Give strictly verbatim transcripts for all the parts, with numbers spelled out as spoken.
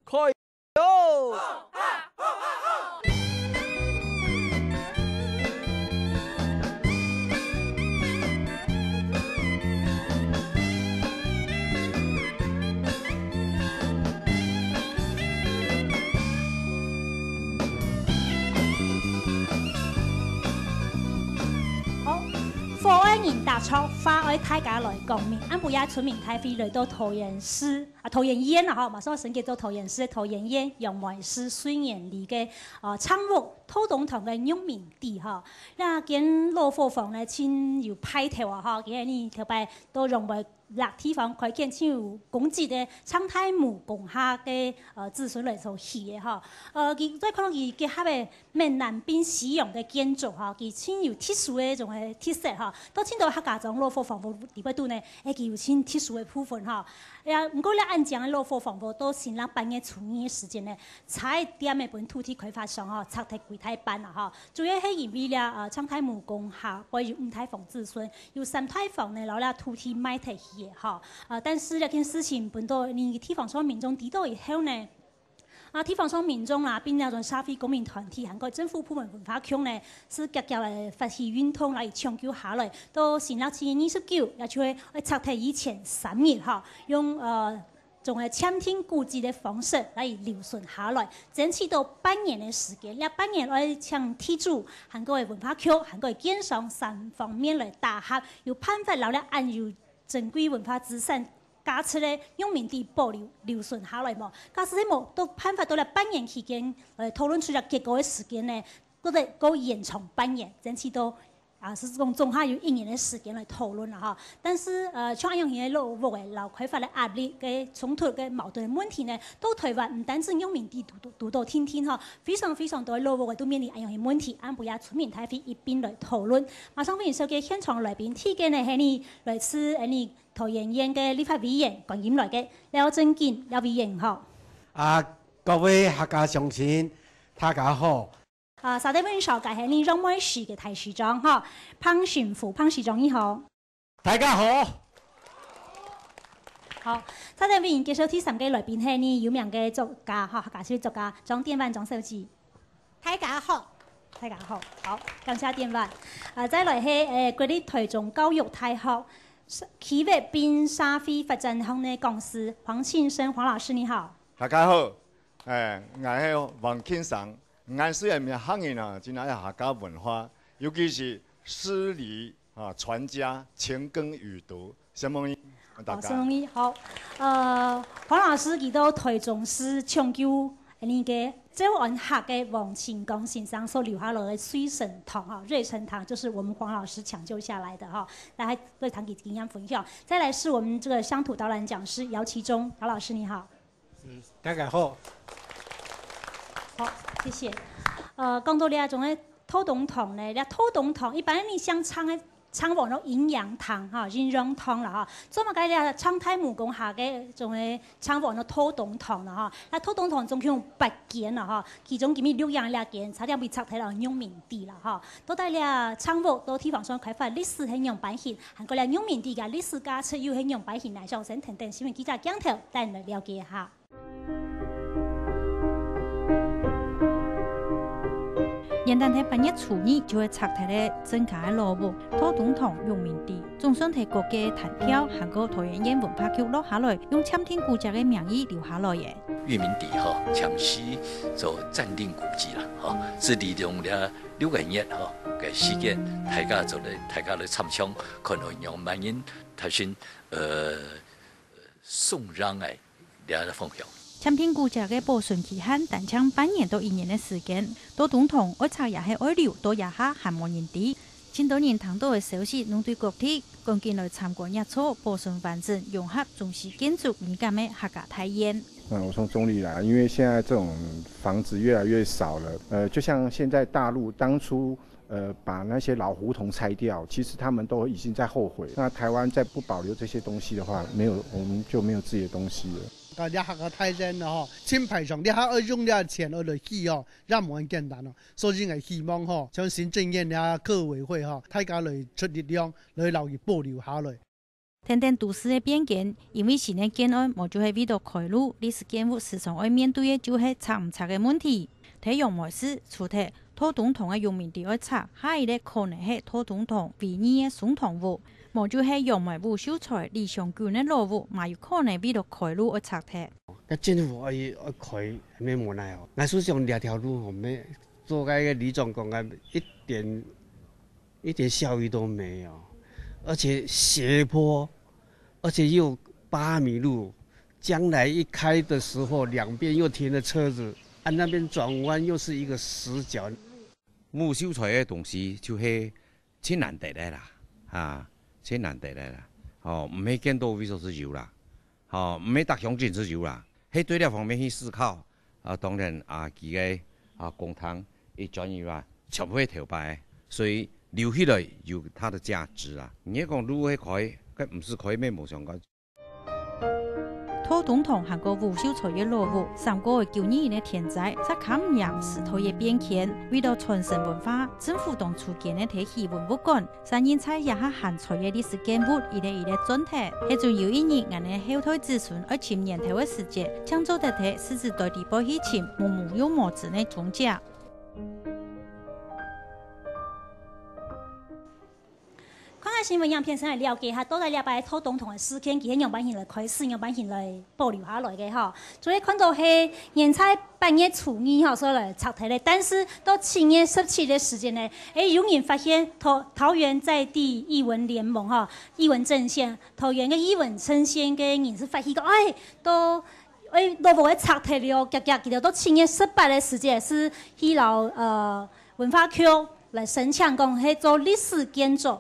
開喲！好，火愛人打著，話愛大家來共鳴。恁晡夜春茗大會來到桃園市，啊，桃園縣啦吼，馬上升級做桃園市个桃園縣楊梅市瑞源里个，呃，昌屋透冬堂个玉米地吼。這間老伙房呢，盡有派頭啊吼，今日頭擺到楊梅 這地方開墾盡有功績个昌大墓公下个，呃，子孫來所起个吼。呃，佢再看到佢結合个閩南並西洋个建築吼，佢盡有特殊个一種个特色吼。到盡多客家庄老伙房屋裡背肚呢，欸，佢有盡特殊个部分吼。呀，毋過這恁靚个老伙房屋，到新曆八月初二个時間呢，差一點仔分土地開發商吼，拆忒幾大半啦吼。主要係因為這，呃，昌大墓公下背有五大房子孫， 有三大房呢，摎這土地賣忒去个吼。呃，但是這件事情分到𠊎地方上民眾知道以後呢，啊，地方上民眾啦，並這種社會公民團體，還過政府部門文化局呢，係遽遽來發起運動來搶救下來。到新曆七月二十九，也就係愛拆忒以前三日吼，用，呃， 種个簽訂古蹟个方式來留存下來，爭取到半年个時間。這半年愛請地主、還過文化局、還過建商三方面來打合，有辦法摎這恁有珍貴文化資產價值个玉米地保留、留存下來無？假使係無，都辦法到這半年期間，呃，討論出這結果个時間呢， 或者過延長半年，爭取到，啊，係講總下有一年个時間來討論啦吼。但是，呃，像恁樣个老屋仔，摎開發个壓力、个衝突、个矛盾个問題呢，到臺灣毋單淨玉米地堵、堵、堵到定定吼，非常非常多个老屋仔都面臨恁樣个問題，恁晡夜春茗大會一併來討論。馬上為你紹介現場來賓，第一个呢係𠊎地桃園縣个立法委員觀音來个廖振錦廖委員吼。啊，各位客家鄉親，大家好。 啊，續等為你紹介係𠊎地楊梅市个大市長吼，彭新富彭市長你好。大家好。好，續等為你介紹第三个來賓係𠊎地有名个作家吼，客家小說作家張典婉張小姐。大家好。大家好，好，感謝典婉。啊，再來係，呃，國立臺中教育大學區域並社會發展學系个講師黃慶生黃老師你好。大家好。 欸，𠊎係黃慶生。𠊎雖然毋係客人啊，真愛客家文化，尤其是詩詞啊，傳家，勤耕雨讀，承蒙你，大家。好，承蒙你。好，呃，黃老師佢到臺中市搶救𠊎地个詔安客个黃清光先生所留下來个瑞生堂哈，瑞生堂就是我們黃老師搶救下來的哈，來，來談佢經驗分享。再來是我們這個鄉土導覽講師姚其中姚老師，你好。 大家好。好，謝謝。呃，講到這種个透冬堂呢，這透冬堂一般𠊎地姓昌个昌屋安到陰陽堂哈，陰陽堂啦哈。做麼个這昌大墓公下个種个昌屋安到透冬堂啦哈？這透冬堂總共有八間啦哈，其中今日錄影這間差點被拆忒來玉米地啦哈。到底這昌屋到地方上開發歷史係仰般形，還過這玉米地个歷史價值又係仰般形呢？想先跈等新聞記者鏡頭，帶你來了解一下。 元旦係八月初二就會拆忒个鄭家个老屋，透冬堂玉米地，總算係各界个田票，還過桃園縣文化局落下來，用簽訂古蹟个名義留下來个。玉米地吼，暫時做暫定古蹟啦，吼，係利用這六個月吼个時間，大家做得，大家來參詳，看有仰般形，頭先，呃， 送讓个這個方向。簽訂古蹟个保存期限單淨半年到一年个時間，透冬堂愛拆也係愛留，到這下還無人知。盡多人聽到个消息，攏對各地趕緊來參觀這座保存完整、融合中西建築美感个客家大院。那我從中壢來，因為現在這種房子越來越少了，呃，就像現在大陸當初 呃，把那些老胡同拆掉，其實他們都已經在後悔。那臺灣再不保留這些東西的話，沒有，我們就沒有自己的東西了。啊，這下个大院吼，盡排場，這下愛用這錢愛來起哦，也無恁簡單哦。所以𠊎希望吼，像行政院這客委會吼，大家來出力量，來摎佢保留下來。等等都市个變遷，因為新个建案無就係為著開路，歷史建築時常愛面對个就係拆毋拆个問題。在楊梅市，除忒陶東堂个永明堂愛拆，下一個可能係陶東堂唯二个松堂屋，無就係楊梅武秀才、李香君个老屋，嘛有可能為著開路愛拆忒。該政府愛愛開，還無奈何。𠊎係想這條路吼，無做該个里長講个一點一點效益都沒有，而且斜坡，而且又八米路，將來一開的時候，兩邊又停了車子，啊，那邊轉彎又是一個死角。武秀才个東西就係盡難得个啦，啊，盡難得个啦。哦，毋係見到位所係有啦，哦，毋係逐鄉鎮係有啦，係對這方面去思考。啊，當然啊，佢个啊公堂一轉一彎，全部係頭擺，所以留起來有它的價值啊。你講路係開，該毋係開，乜無相干。陶東堂還過武秀才个老屋，三過九二一个天災，煞看毋贏時代个變遷。為著傳承文化，政府當初建个忒喜文物館， 三人在這下還在个歷史建築，一個一個轉忒。係準有一日，𠊎等後代子孫愛尋源頭个時節，正做得在獅子堆裡背去尋，無無又無知个蹤跡。看下新聞影片，先來了解一下，到底這擺陶東堂个事件，佢係仰般形來開始，仰般形來 保留下來个吼。所以看到係原在八月初二吼，所以來拆忒个，但是到七月十七个時間呢，誒，有人發現桃，桃園在地藝文聯盟吼，藝文陣線，桃園个藝文陣線个人士發現講，哎，都，哎，老屋个拆忒了，遽遽佢兜到七月十八个時間係去摎，呃，文化局來申請講，係做歷史建築。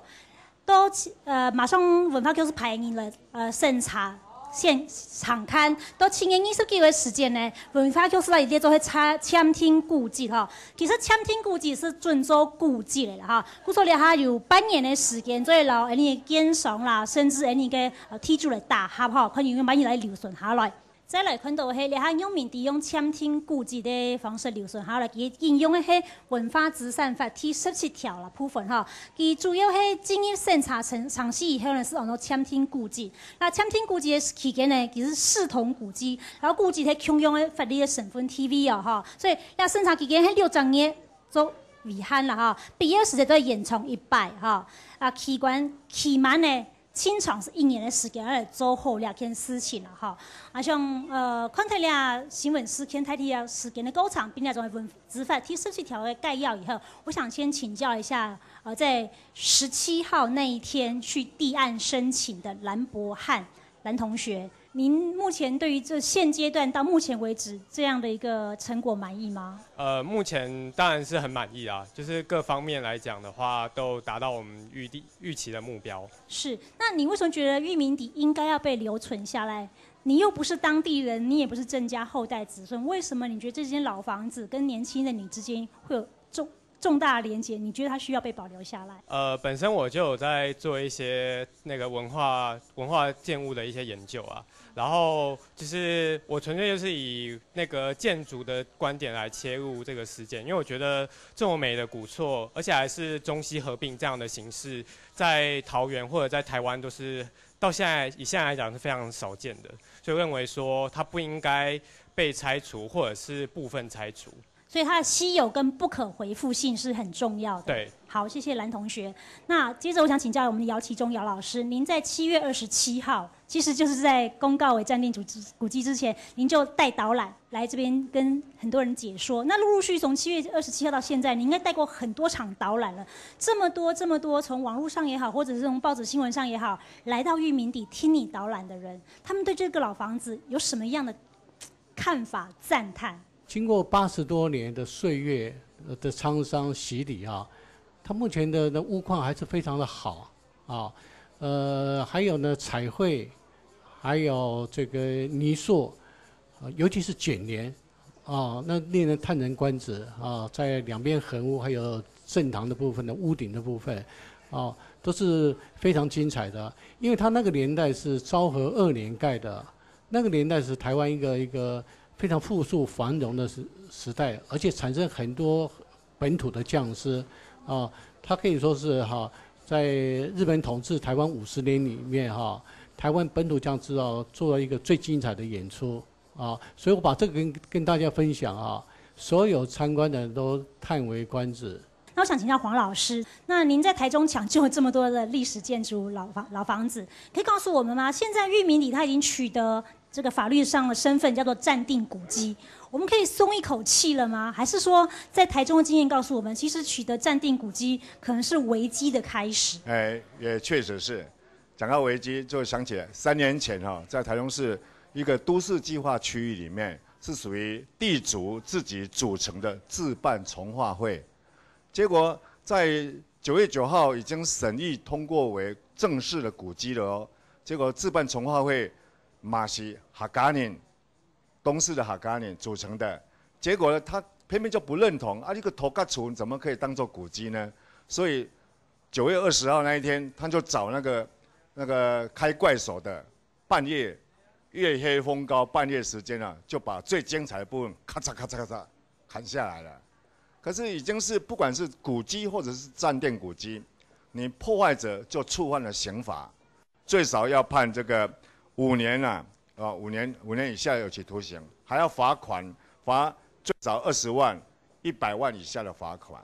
到，呃，馬上文化局係派人來，呃，審查，現場看。到七月二十九个時間呢，文化局係來列做係暫，暫定古蹟吼。其實暫定古蹟係準做古蹟个啦哈。故所這下有半年个時間，做得摎𠊎等个建商啦，甚至𠊎等个，呃，地主來打合吼，看有無辦法來留存下來。 再來看到係，這下永明堂用暫定古蹟个方式留存下來，佢引用个係文化資產法第十七條啦部分吼。佢主要係進入審查程，程序以後呢，係安到暫定古蹟。該暫定古蹟个期間呢，佢係視同古蹟，然後古蹟係共樣个法律个身份地位哦吼。所以這審查期間係六隻月做為限啦吼，必要時節再延長一擺吼。啊，期間，期滿呢， 清場係一年个時間來做好這件事情啦吼。啊，像，呃，看忒這新聞事件，大體个事件个過程，並且總文資法第十七條个概要以後，我想先請教一下，呃，在十七號那一天去遞案申請的藍博漢藍同學，您目前對於這現階段到目前為止這樣的一個成果滿意嗎？呃，目前當然是很滿意啊，就是各方面來講的話，都達到我們預定，預期的目標。 是，那你為什麼覺得裕民邸應該要被留存下來？你又不是當地人，你也不是鄭家後代子孫，為什麼你覺得這間老房子跟年輕的你之間會有重，重大的連結？你覺得它需要被保留下來？呃，本身我就有在做一些那個文化，文化建物的一些研究啊，然後就是我純粹就是以那個建築的觀點來切入這個事件，因為我覺得這麼美的古厝，而且還是中西合併這樣的形式，在桃園或者在台灣都是到現在，以現在來講是非常少見的，所以我認為說它不應該被拆除或者是部分拆除。所以它的稀有跟不可回復性是很重要的。對。好，謝謝藍同學。那接著我想請教我們的姚其中姚老師，您在七月二十七號，其實就是在公告為暫定古蹟，古蹟之前，您就帶導覽來這邊跟很多人解說。那陸陸續續從七月二十七號到現在，你應該帶過很多場導覽了。這麼多，這麼多，從網路上也好，或者是從報紙新聞上也好，來到裕民邸聽你導覽的人，他們對這個老房子有什麼樣的看法、讚嘆？經過八十多年的歲月，呃，的滄桑洗禮啊，它目前的，的屋況還是非常的好啊。呃，還有呢，彩繪，還有這個泥塑，呃，尤其是剪黏，啊，那令人嘆人觀止啊，在兩邊橫屋還有正堂的部分的屋頂的部分，啊，都是非常精彩的。因為它那個年代是昭和二年蓋的，那個年代是台灣一個，一個非常富庶繁榮的時，時代，而且產生很多本土的匠師，啊，它可以說是哈，在日本统治台湾五十年里面哈，台湾本土这样子哦，做了一个最精彩的演出啊，所以我把这个跟跟大家分享啊，所有参观的人都叹为观止。那我想请教黄老师，那您在台中抢救了这么多的历史建筑老房老房子，可以告诉我们吗？现在裕民里它已经取得这个法律上的身份，叫做暂定古迹，我们可以松一口气了吗？还是说，在台中的经验告诉我们，其实取得暂定古迹可能是危机的开始？哎，也确实是。讲到危机，就想起来三年前哈，在台中市一个都市计划区域里面，是属于地主自己组成的自办重划会，结果在九月九号已经审议通过为正式的古迹了哦。结果自办重划会嘛是客家人，东势的客家人组成的，结果呢，他偏偏就不认同啊，这个土角厝怎么可以当做古迹呢？所以九月二十号那一天，他就找那个那个开怪手的，半夜月黑风高，半夜时间啊，就把最精彩的部分咔嚓咔嚓咔嚓砍下来了。可是已经是不管是古迹或者是暂定古迹，你破坏者就触犯了刑法，最少要判这个五年啊，啊五年五年以下有期徒刑，还要罚款，罚最少二十万、一百万以下的罚款。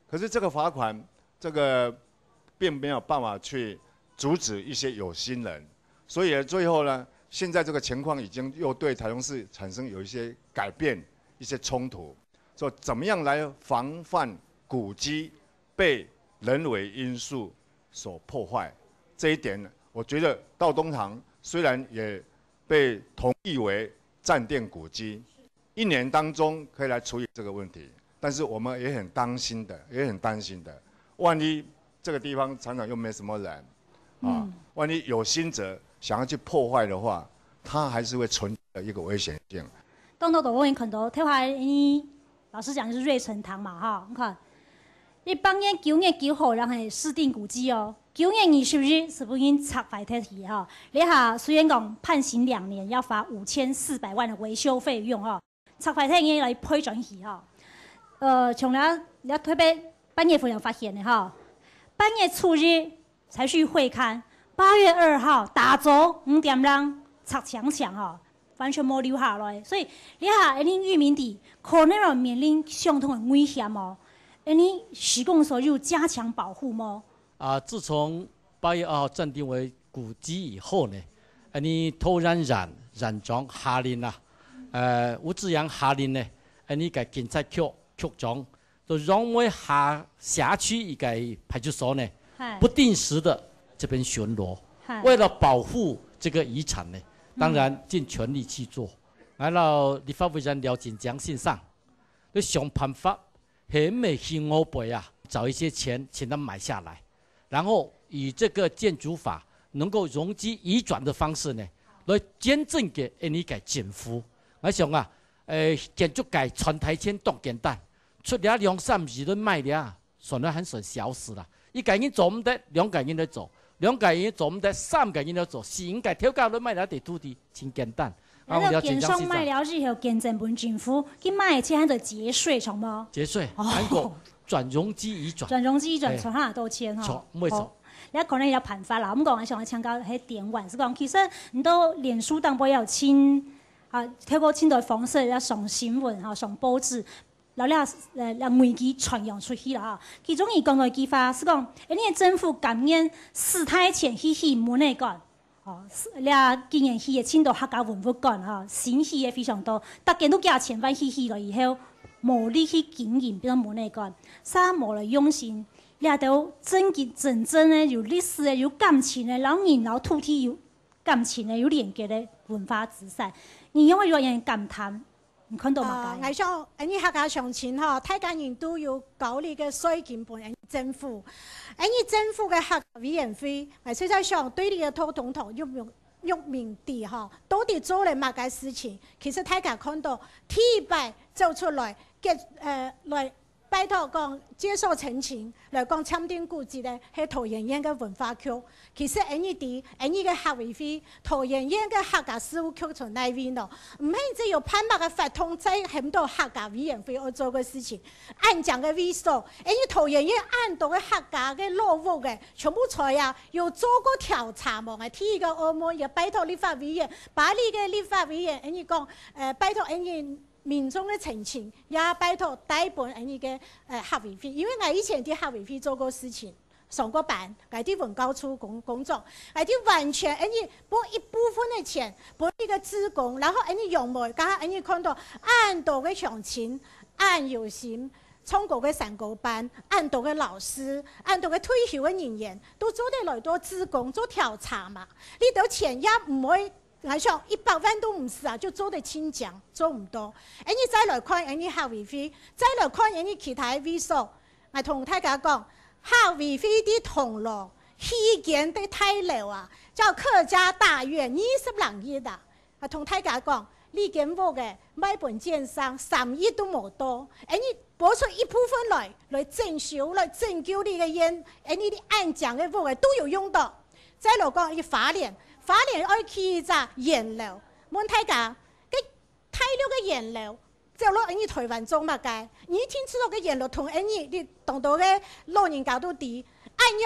可是这个罚款，这个并没有办法去阻止一些有心人，所以最后呢，现在这个情况已经又对台中市产生有一些改变、一些冲突。说怎么样来防范古迹被人为因素所破坏？这一点，我觉得道东堂虽然也被同意为暂定古迹，一年当中可以来处理这个问题，但是我们也很担心的，也很担心的，万一这个地方常常又没什么人啊，万一有心者想要去破坏的话，它还是会存在一个危险性。当多都会看到，头下呢，老师讲就是瑞成堂嘛，哈，你看，你八月九月九号，然后是暂定古迹哦，九月二十日是不是拆坏忒去哈？你下虽然讲判刑两年，要罚五千四百万的维修费用哈，拆坏忒个来赔转去哈。呃，从了了特别八月份有发现的哈，八月初一 才去会勘，八月二号打早五点鐘拆墙墙哦，完全無留下來。所以這下恁樣裕民地可能要面臨相同的危險哦。恁樣施工所有加強保護無？啊，自從八月二號暫定為古蹟以後呢，恁樣土然人、人長下令啊，呃，吳志陽下令呢，恁樣个警察局局長 就讓每下社區一個派出所呢，不定時的這邊巡邏，為了保護這個遺產呢，當然盡全力去做。然後立法委員廖錦江先生，就想辦法，係毋係去外背啊，找一些錢，請他買下來，然後以這個建築法能夠容積移轉的方式呢，來捐贈給恁樣个政府。𠊎想啊，呃，建築界賺大錢當簡單， 出這兩三億來買這，算來還算小事啦。一個人做毋得，兩個人來做；兩個人做毋得，三個人來做；四五個頭家來買這地土地，真簡單。啊，然後建商買了以後，捐贈分政府，佢買个錢還做節稅，著無？節稅，還過轉容積移轉。轉容積移轉，賺下多錢吼。著，無錯。你可能有辦法啦，毋過𠊎想要強調，係點完是講，其實你到臉書當中也有親，啊，透過親的方式要上新聞哈，上報紙， 然後這呃這危機傳揚出去了哈。其中佢講到一句話，係講，哎，你个政府甘願使大錢去起湄仔館，哦，這幾年起个盡多客家文物館哈，新起个非常多，逐間都幾千萬去起了以後，無力去經營，變成湄仔館，煞無了用心，這兜真經真正个有歷史个、有感情个，然後人然後土地有感情个、有連結个文化資產，你仰會有恁感嘆？ 你看到麼个？啊，𠊎想，恁樣客家鄉親吼，大家人都有交這个稅金分恁樣政府，恁樣政府个客家委員會，𠊎實在想對這个道東堂玉明玉明地吼，到底做了麼个事情？其實大家看到第一擺走出來，結呃來拜託講接受陳情，來講簽訂古蹟个係桃園縣个文化局。其實𠊎等知，𠊎等个客委會，桃園縣个客家事務局在哪位呢？毋係只有辦麼个活動，在喊到客家委員會愛做个事情。恁靚个位所，𠊎等桃園縣恁多个客家个老屋个，全部在啊，有做過調查無？𠊎第一個愛問，也拜託立法委員，巴黎个立法委員，𠊎等講，呃，拜託𠊎等 民眾个陳情，也拜託帶分𠊎等个，呃，客委會，因為𠊎以前在客委會做過事情，上過班，𠊎在文教處工，工作，𠊎就完全𠊎等分一部分个錢，分一個志工，然後𠊎等仰會，剛剛𠊎等看到恁多个鄉親，恁有心，唱歌个山歌班，恁多个老師，恁多个退休个人員，都做得來做志工，做調查嘛。這兜錢也毋會 𠊎想一百萬都毋使啊，就做得盡靚，做毋到。𠊎等再來看𠊎等客委會，再來看𠊎等其他个位所。𠊎同大家講，客委會在銅鑼，起間个大樓啊，叫客家大院，二十零億啊。𠊎同大家講，這間屋仔賣分建商三億都無到，𠊎等 撥出一部分來，來整修，來拯救這個院，恁呢恁靚个屋仔都有用到。再來講，一花蓮，花蓮愛起一隻菸樓，問大家，該大陸个菸樓，走落恁呢台灣做麼个？你聽知道个菸樓同恁呢，你當多个老人家都知，恁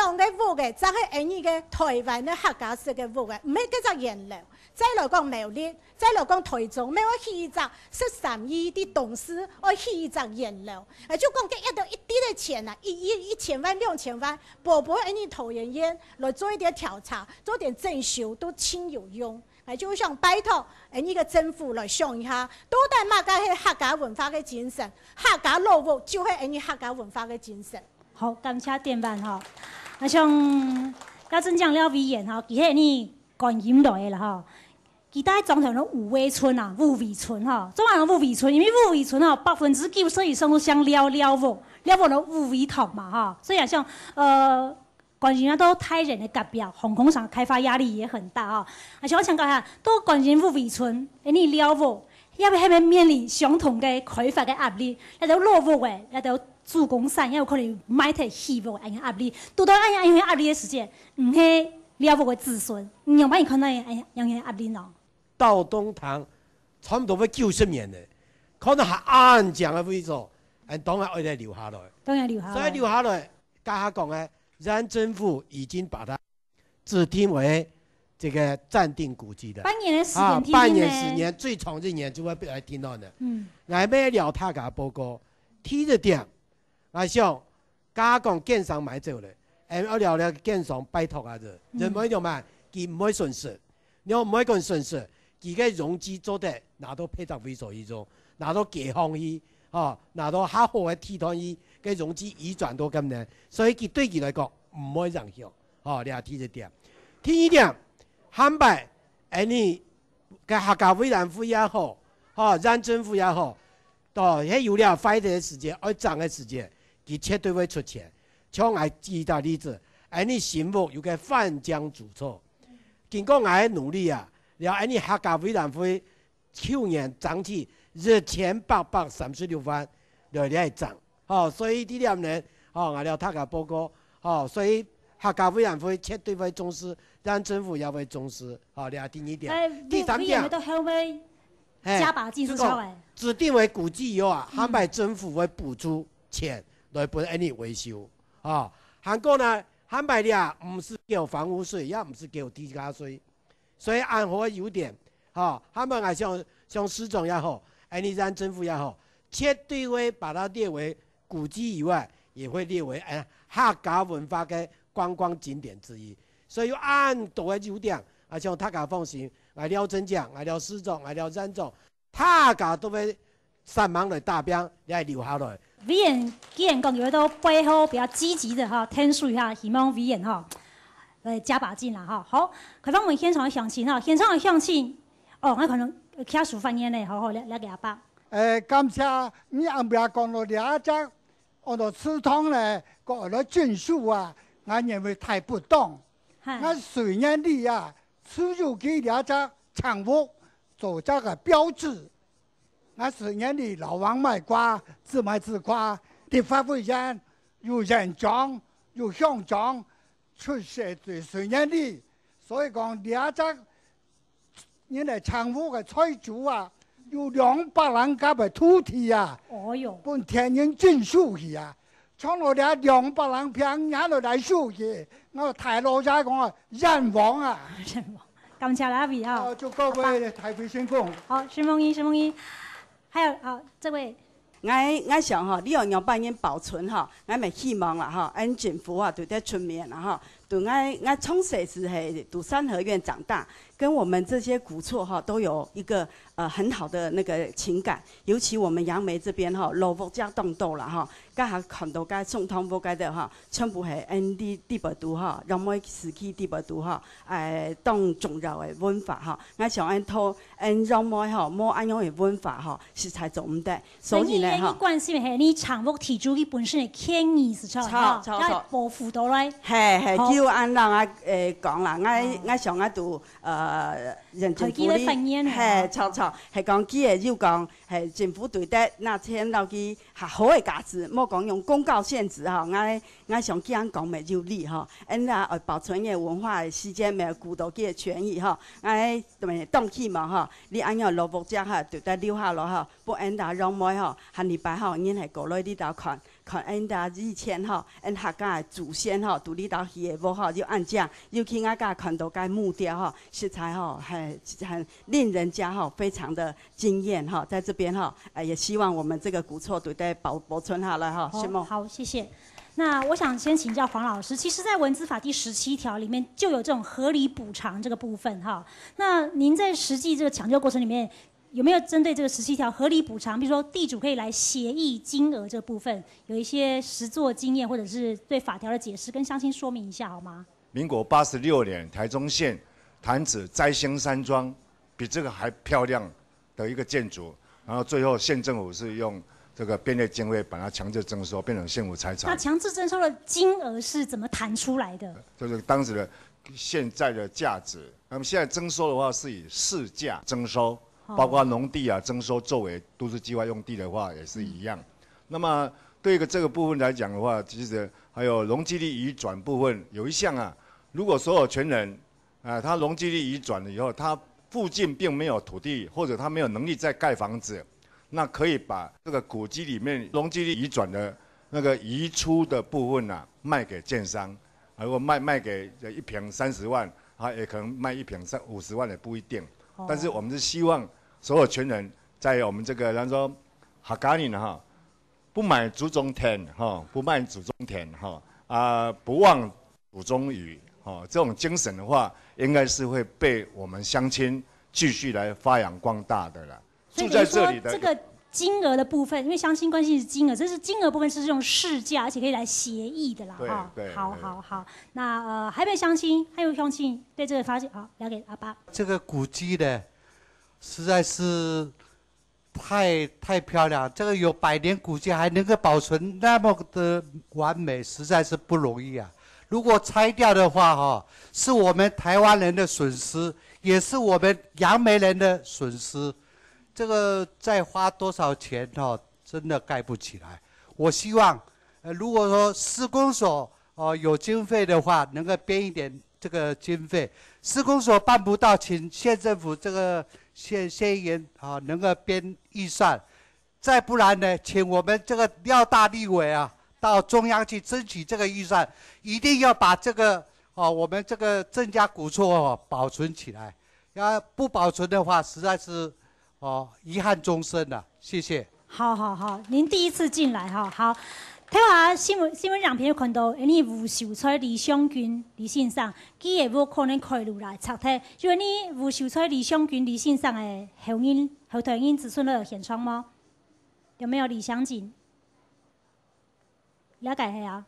樣个屋仔，正係恁呢个台灣个客家式个屋仔，毋係該隻菸樓。再來講苗栗， 再來講台中，乜愛起一隻十三億在東勢，愛起一隻菸樓。𠊎就講，該一到一滴个錢啊，一億、一千萬、兩千萬，薄薄恁呢桃園縣來做一點調查，做點整修，都盡有用。𠊎就想拜託，恁呢个政府來想一下，到底麼个係客家文化个精神？客家老屋就係恁呢客家文化个精神。好，感謝典範吼。𠊎想，要真講廖委員吼，佢係恁呢觀音來个啦吼。 佢大庄頭个五味村啊，五味村吼，做麼个五味村？因為五味村吼，百分之九十以上都姓廖，廖屋，廖屋个五味堂嘛吼，所以啊，像，呃，觀音啊，到大園个隔壁，航空城開發壓力也很大吼。啊，想請教一下，到觀音五味村，誒，你廖屋，也會，會面臨相同个開發个壓力，該兜老屋誒，該兜祖公產，也有可能賣忒起屋，恁樣壓力。堵到恁樣，恁樣壓力个時節，毋係廖屋个子孫，你仰般看待恁樣，恁樣壓力呢？ 到東堂差不多會九十年了，可能還恁靚个位所，俺當然愛來留下來。當然留下來。所以留下來，剛剛講个，阮政府已經把它指定為這個暫定古蹟的。半年的時間啊，定定呢？半年、十年，最長一年就會被來定案的。嗯。𠊎乜聊大家報告，第一點， 𠊎想，假講建商買走了，誒，愛了了建商拜託啊，這，嗯。人毋會仰般，佢毋會損失，你毋會講損失，佢个容積做得拿到別隻位所去做，拿到街項去，吼，拿到較好个地段去，个容積移轉到該呢，所以佢對佢來講毋會影響，吼，這第一點。第二點，坦白，誒，你个客家委員會也好，吼，縣政府也好， 到係有了壞个時節，愛整个時節，佢絕對會出錢。像𠊎舉一個例子，恁呢新屋有個翻江竹厝，經過𠊎个努力啊，了恁呢客家委員會舊年爭取一千八百三十六萬來來整，吼，所以這點呢，吼，𠊎了大家報告，吼，所以客家委員會絕對會重視，縣政府也會重視，吼，這第二點。哎，第三點，委員到後尾 嘿，加把勁，就講，係sao誒？指定為古蹟以後啊，嗯。還擺政府會補助錢來分恁呢維修，吼。還過呢，還擺這毋使繳房屋稅，也毋使繳地價稅，所以恁好个優點，吼。還擺𠊎想，像市長也好，恁呢縣政府也好，絕對會把它列為古蹟以外，也會列為，哎，客家文化个觀光景點之一。所以有恁多个優點，啊，像大家放心， 𠊎廖正江，𠊎廖市長，𠊎廖縣長，大家都會煞猛來打拚，來留下來。委員既然講有一個背後比較積極的哈，添水哈，希望委員哈，來加把勁啦哈。好，開放我們現場的鄉親哈，現場的鄉親，哦，那可能家屬發言呢，好好，了，了解阿爸。誒，感謝你暗晡講到這隻，講到祠堂呢，講到整修啊，𠊎認為大不當。嗨。𠊎雖然你啊， 只有佢這隻青屋做這個標誌。𠊎雖然你老王賣瓜，自賣自誇，立法委員有縣長、有鄉長，出世最順眼哩。所以講，這隻人來政府个財主啊，有兩百零甲个土地啊，哦喲，分田園鎮守去啊。從來這兩百零坪，你還來守去，我大老爺講啊，冤枉啊！冤枉。感謝各位啊。哦，祝各位大會成功。好，承蒙你，承蒙你。還有，好，這位。 𠊎，𠊎想吼，你愛仰般人保存吼，𠊎乜希望啦吼，𠊎政府吼，對這出面啦吼，對𠊎，𠊎從細就係讀三合院長大，跟我們這些古厝吼，都有一個，呃，很好的那個情感。尤其我們楊梅這邊吼，老屋跡當多啦吼，該下看到該宋湯屋該个吼，全部係𠊎俚這輩都吼，楊梅時期這輩都吼，誒，當重要个文化吼。𠊎想𠊎討，𠊎楊梅吼，無恁樣个文化吼，實在做毋得。 所以呢，所以呢，吼。你關心个係你長屋地主佢本身个權益，係無？著，吼，著，著。愛保護到來。係，係，好。就恁樣啊，誒，講啦，𠊎，哦。𠊎想啊，都，呃，認真開機个發言呢，係，吼。著，著，係講，佢个有講，係政府對得拿錢落去較好个價值，莫講用公告現值吼，𠊎，𠊎想恁樣講乜有理吼，恁樣愛保存个文化个時間，乜顧到佢个權益吼，𠊎，對，當希望吼，你恁樣老屋跡吼，對得留下來吼， 分𠊎兜楊梅吼，下禮拜吼，人係過來這兜看，看𠊎兜以前吼，𠊎客家个祖先吼，在這兜起个屋吼，有恁靚，尤其𠊎家看到該木雕吼，實在吼，很，很令人家吼非常的驚豔吼，在這邊吼，呃，也希望我們這個古厝對得保，保存下來吼，好，承蒙。好，謝謝。那我想先請教黃老師，其實在文資法第十七條裡面就有這種合理補償這個部分哈。那您在實際這個搶救過程裡面， 有沒有針對這個十七條合理補償，比如說地主可以來協議金額這部分，有一些實作經驗，或者是對法條的解釋，跟鄉親說明一下好嗎？民國八十六年，台中縣潭子摘星山莊，比這個還漂亮的一個建築，然後最後縣政府是用這個編列經費把它強制徵收，變成縣府財產。那強制徵收的金額是怎麼談出來的？就是當時的現在的價值。那麼現在徵收的話是以市價徵收，哦。包括農地啊，徵收作為都市計劃用地的話也是一樣。嗯。那麼對於這個部分來講的話，其實還有容積率移轉部分有一項啊，如果所有權人啊，他容積率移轉了以後，他附近並沒有土地，或者他沒有能力再蓋房子，那可以把這個古蹟裡面容積率移轉的那個移出的部分啊，賣給建商，啊，如果賣，賣給一坪三十萬，啊，也可能賣一坪三，五十萬也不一定。哦。但是我們是希望所有權人在我們這個，人說，客家人哈，不買祖宗田，哈，不賣祖宗田，哈，啊，不忘祖宗語，哈，這種精神的話，應該是會被我們鄉親繼續來發揚光大的啦。所以等於說，住在這裡的這個金額的部分，因為鄉親關心的是金額，這是金額部分是用市價，而且可以來協議的啦，對，哈。對，好，對。好，好。那，呃，還有沒有鄉親？還有鄉親對這個發現？好，了解，阿爸。這個古蹟呢，實在是太，太漂亮，這個有百年古蹟還能夠保存那麼的完美，實在是不容易啊。如果拆掉的話，哈，是我們台灣人的損失，也是我們楊梅人的損失。這個再花多少錢，哈，真的蓋不起來。我希望，呃，如果說施工所，呃，有經費的話，能夠編一點這個經費。施工所辦不到，請縣政府這個縣，縣議員，啊，能夠編預算。再不然呢，請我們這個廖大立委啊，到中央去爭取這個預算，一定要把這個，哦，我們這個鄭家古厝，哦，保存起來。要不保存的話，實在是，哦，遺憾終身了。謝謝。好，好，好，您第一次進來哈，好。頭下新聞，新聞影片有看到，誒，你吳秀才李相君李先生，佢个屋可能開路來拆忒，就係你吳秀才李相君李先生个後人，後代人子孫个現場嗎？有沒有李相君？了解係啊，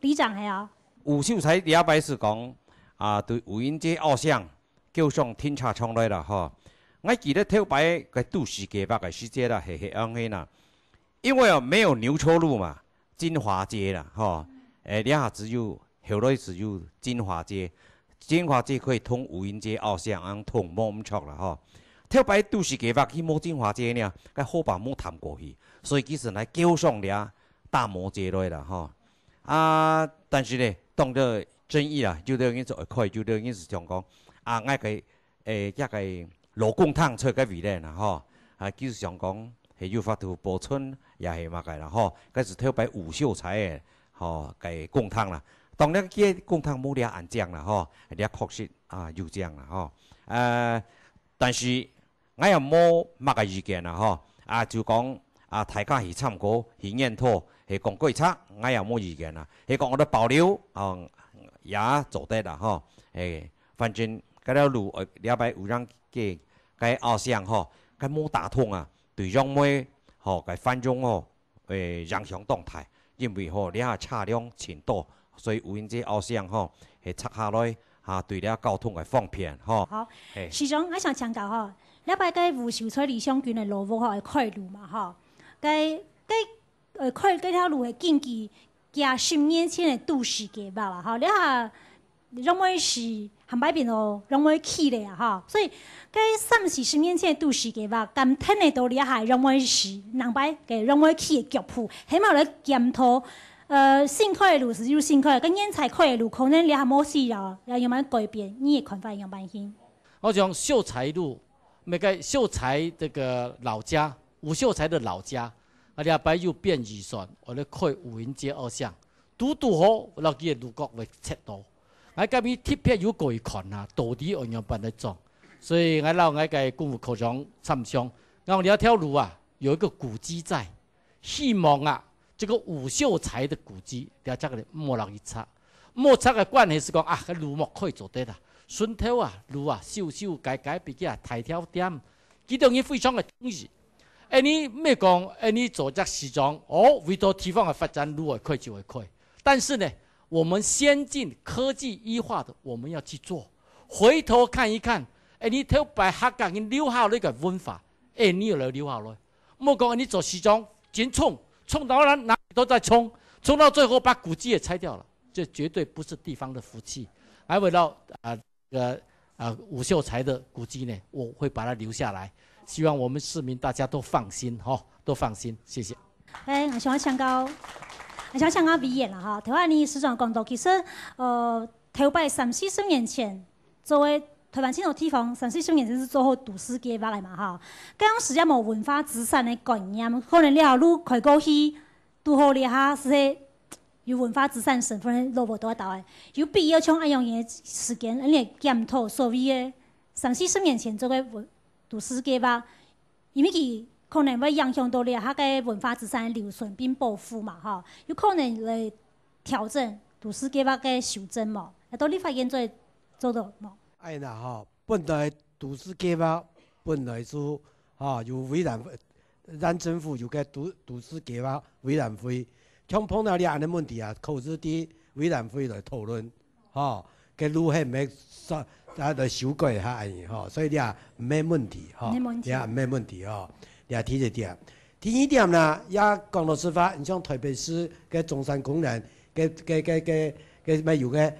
里長係啊。吳秀才這擺係講，啊，對吳英杰偶像，叫上停車場來啦吼。𠊎記得頭擺个都市計畫个時節啦，係，係恁樣啦。因為哦，沒有牛車路嘛，金華街啦，吼。誒，這下只有，後來只有金華街。金華街可以通吳英杰偶像，恁樣通無毋著啦，吼。頭擺都市計畫去無金華街呢，該河壩無淡過去，所以其實來叫上這大摩這類啦吼。啊，但是呢，當作爭議啦，有兜人就會開，有兜人就想講，啊，𠊎个，誒，這个老公廳在該位咧啦吼，啊，就是想講，係有法度保存，也係麼个啦吼，該是頭擺吳秀才个吼，个公廳啦。當然，這公廳無這恁靚啦吼，這確實啊有靚啦吼。呃，但是 𠊎也無麼个意見啦吼。啊，就講啊，大家去參考，去研討，係講改拆，𠊎也無意見啦。係講𠊎兜保留，哦，也做得啦吼。誒，反正該條路，呃，這擺有人个，个後生吼，該無打通啊，對楊梅吼，个繁榮吼， 誒，影響當大，因為吼，這下車輛盡多，所以有因這後生吼，係拆下來，哈，對這交通个方便吼。好，嘿。市長，𠊎想請教吼，這擺个吳秀才、李香君个老屋吼，會開路嘛吼？該，該，呃，開該條路係根據幾十年前个都市計畫啦吼，這下 楊梅市還擺變到楊梅區咧啊吼，所以該三四十年前个都市計畫，敢跈得到這下楊梅市，南擺个楊梅區个腳步，係無來檢討，呃，新開个路係有新開个，該原在開个路可能這下無需要，也有無改變，你个看法樣般形？我想秀才路，那個秀才這個老家，吳秀才的老家，啊，這擺又變預算，𠊎來開吳英街二巷， 堵堵好，摎佢个路角會切到。𠊎今日特別有過去看啊，到底愛仰般來做。所以𠊎摎𠊎个公務科長參詳，𠊎講這條路啊，有一個古蹟在，希望啊，這個吳秀才的古蹟，這隻个莫落去拆。莫拆个關係係講啊，該路莫開做得啦，順頭啊，路啊，修修改改，比較大條點，佢兜人非常个中意。 恁呢，毋係講恁呢做隻市長，哦，為著地方个發展，路愛開就愛開。但是呢，我們先進科技一化的，我們要去做。回頭看一看，恁呢頭擺客家人留下來个文化，恁呢又來留下來。莫講恁呢做市長，緊衝，衝到哪，哪裡都在衝，衝到最後把古蹟也拆掉了，這絕對不是地方的福氣。還為了，啊， 這個，呃，吳秀才的古蹟呢，我會把它留下來，希望我們市民大家都放心，吼，都放心，謝謝。哎，𠊎想要請教，𠊎想要請教委員啦，吼，頭先你市長講到，其實，呃，頭擺三四十年前，做个台灣盡多地方，三四十年前係做好都市計畫个嘛，吼，該當時也無文化資產个概念，可能這條路開過去， 堵好這下係有文化資產身份个老屋都會倒來，有必要像恁樣个時間，恁樣檢討所謂个三四十年前做个文，都市計畫，因為佢可能會影響到這下个文化資產个留存並保護嘛，吼，有可能來調整都市計畫个修正無？這到立法院做，做得無？哎呀吼，本來都市計畫本來就，吼，有委員會， 縣政府有个都，都市計畫委員會，像碰到這恁呢問題啊，可以在委員會來討論，吼，該路係毋係說，啊，來修改下恁呢，吼，所以這毋係問題，吼，毋係問題。這毋係問題，吼，這第一點。第二點呢，也講老實話，你像台北市个中山公園，个，个，个，个，个，个，有个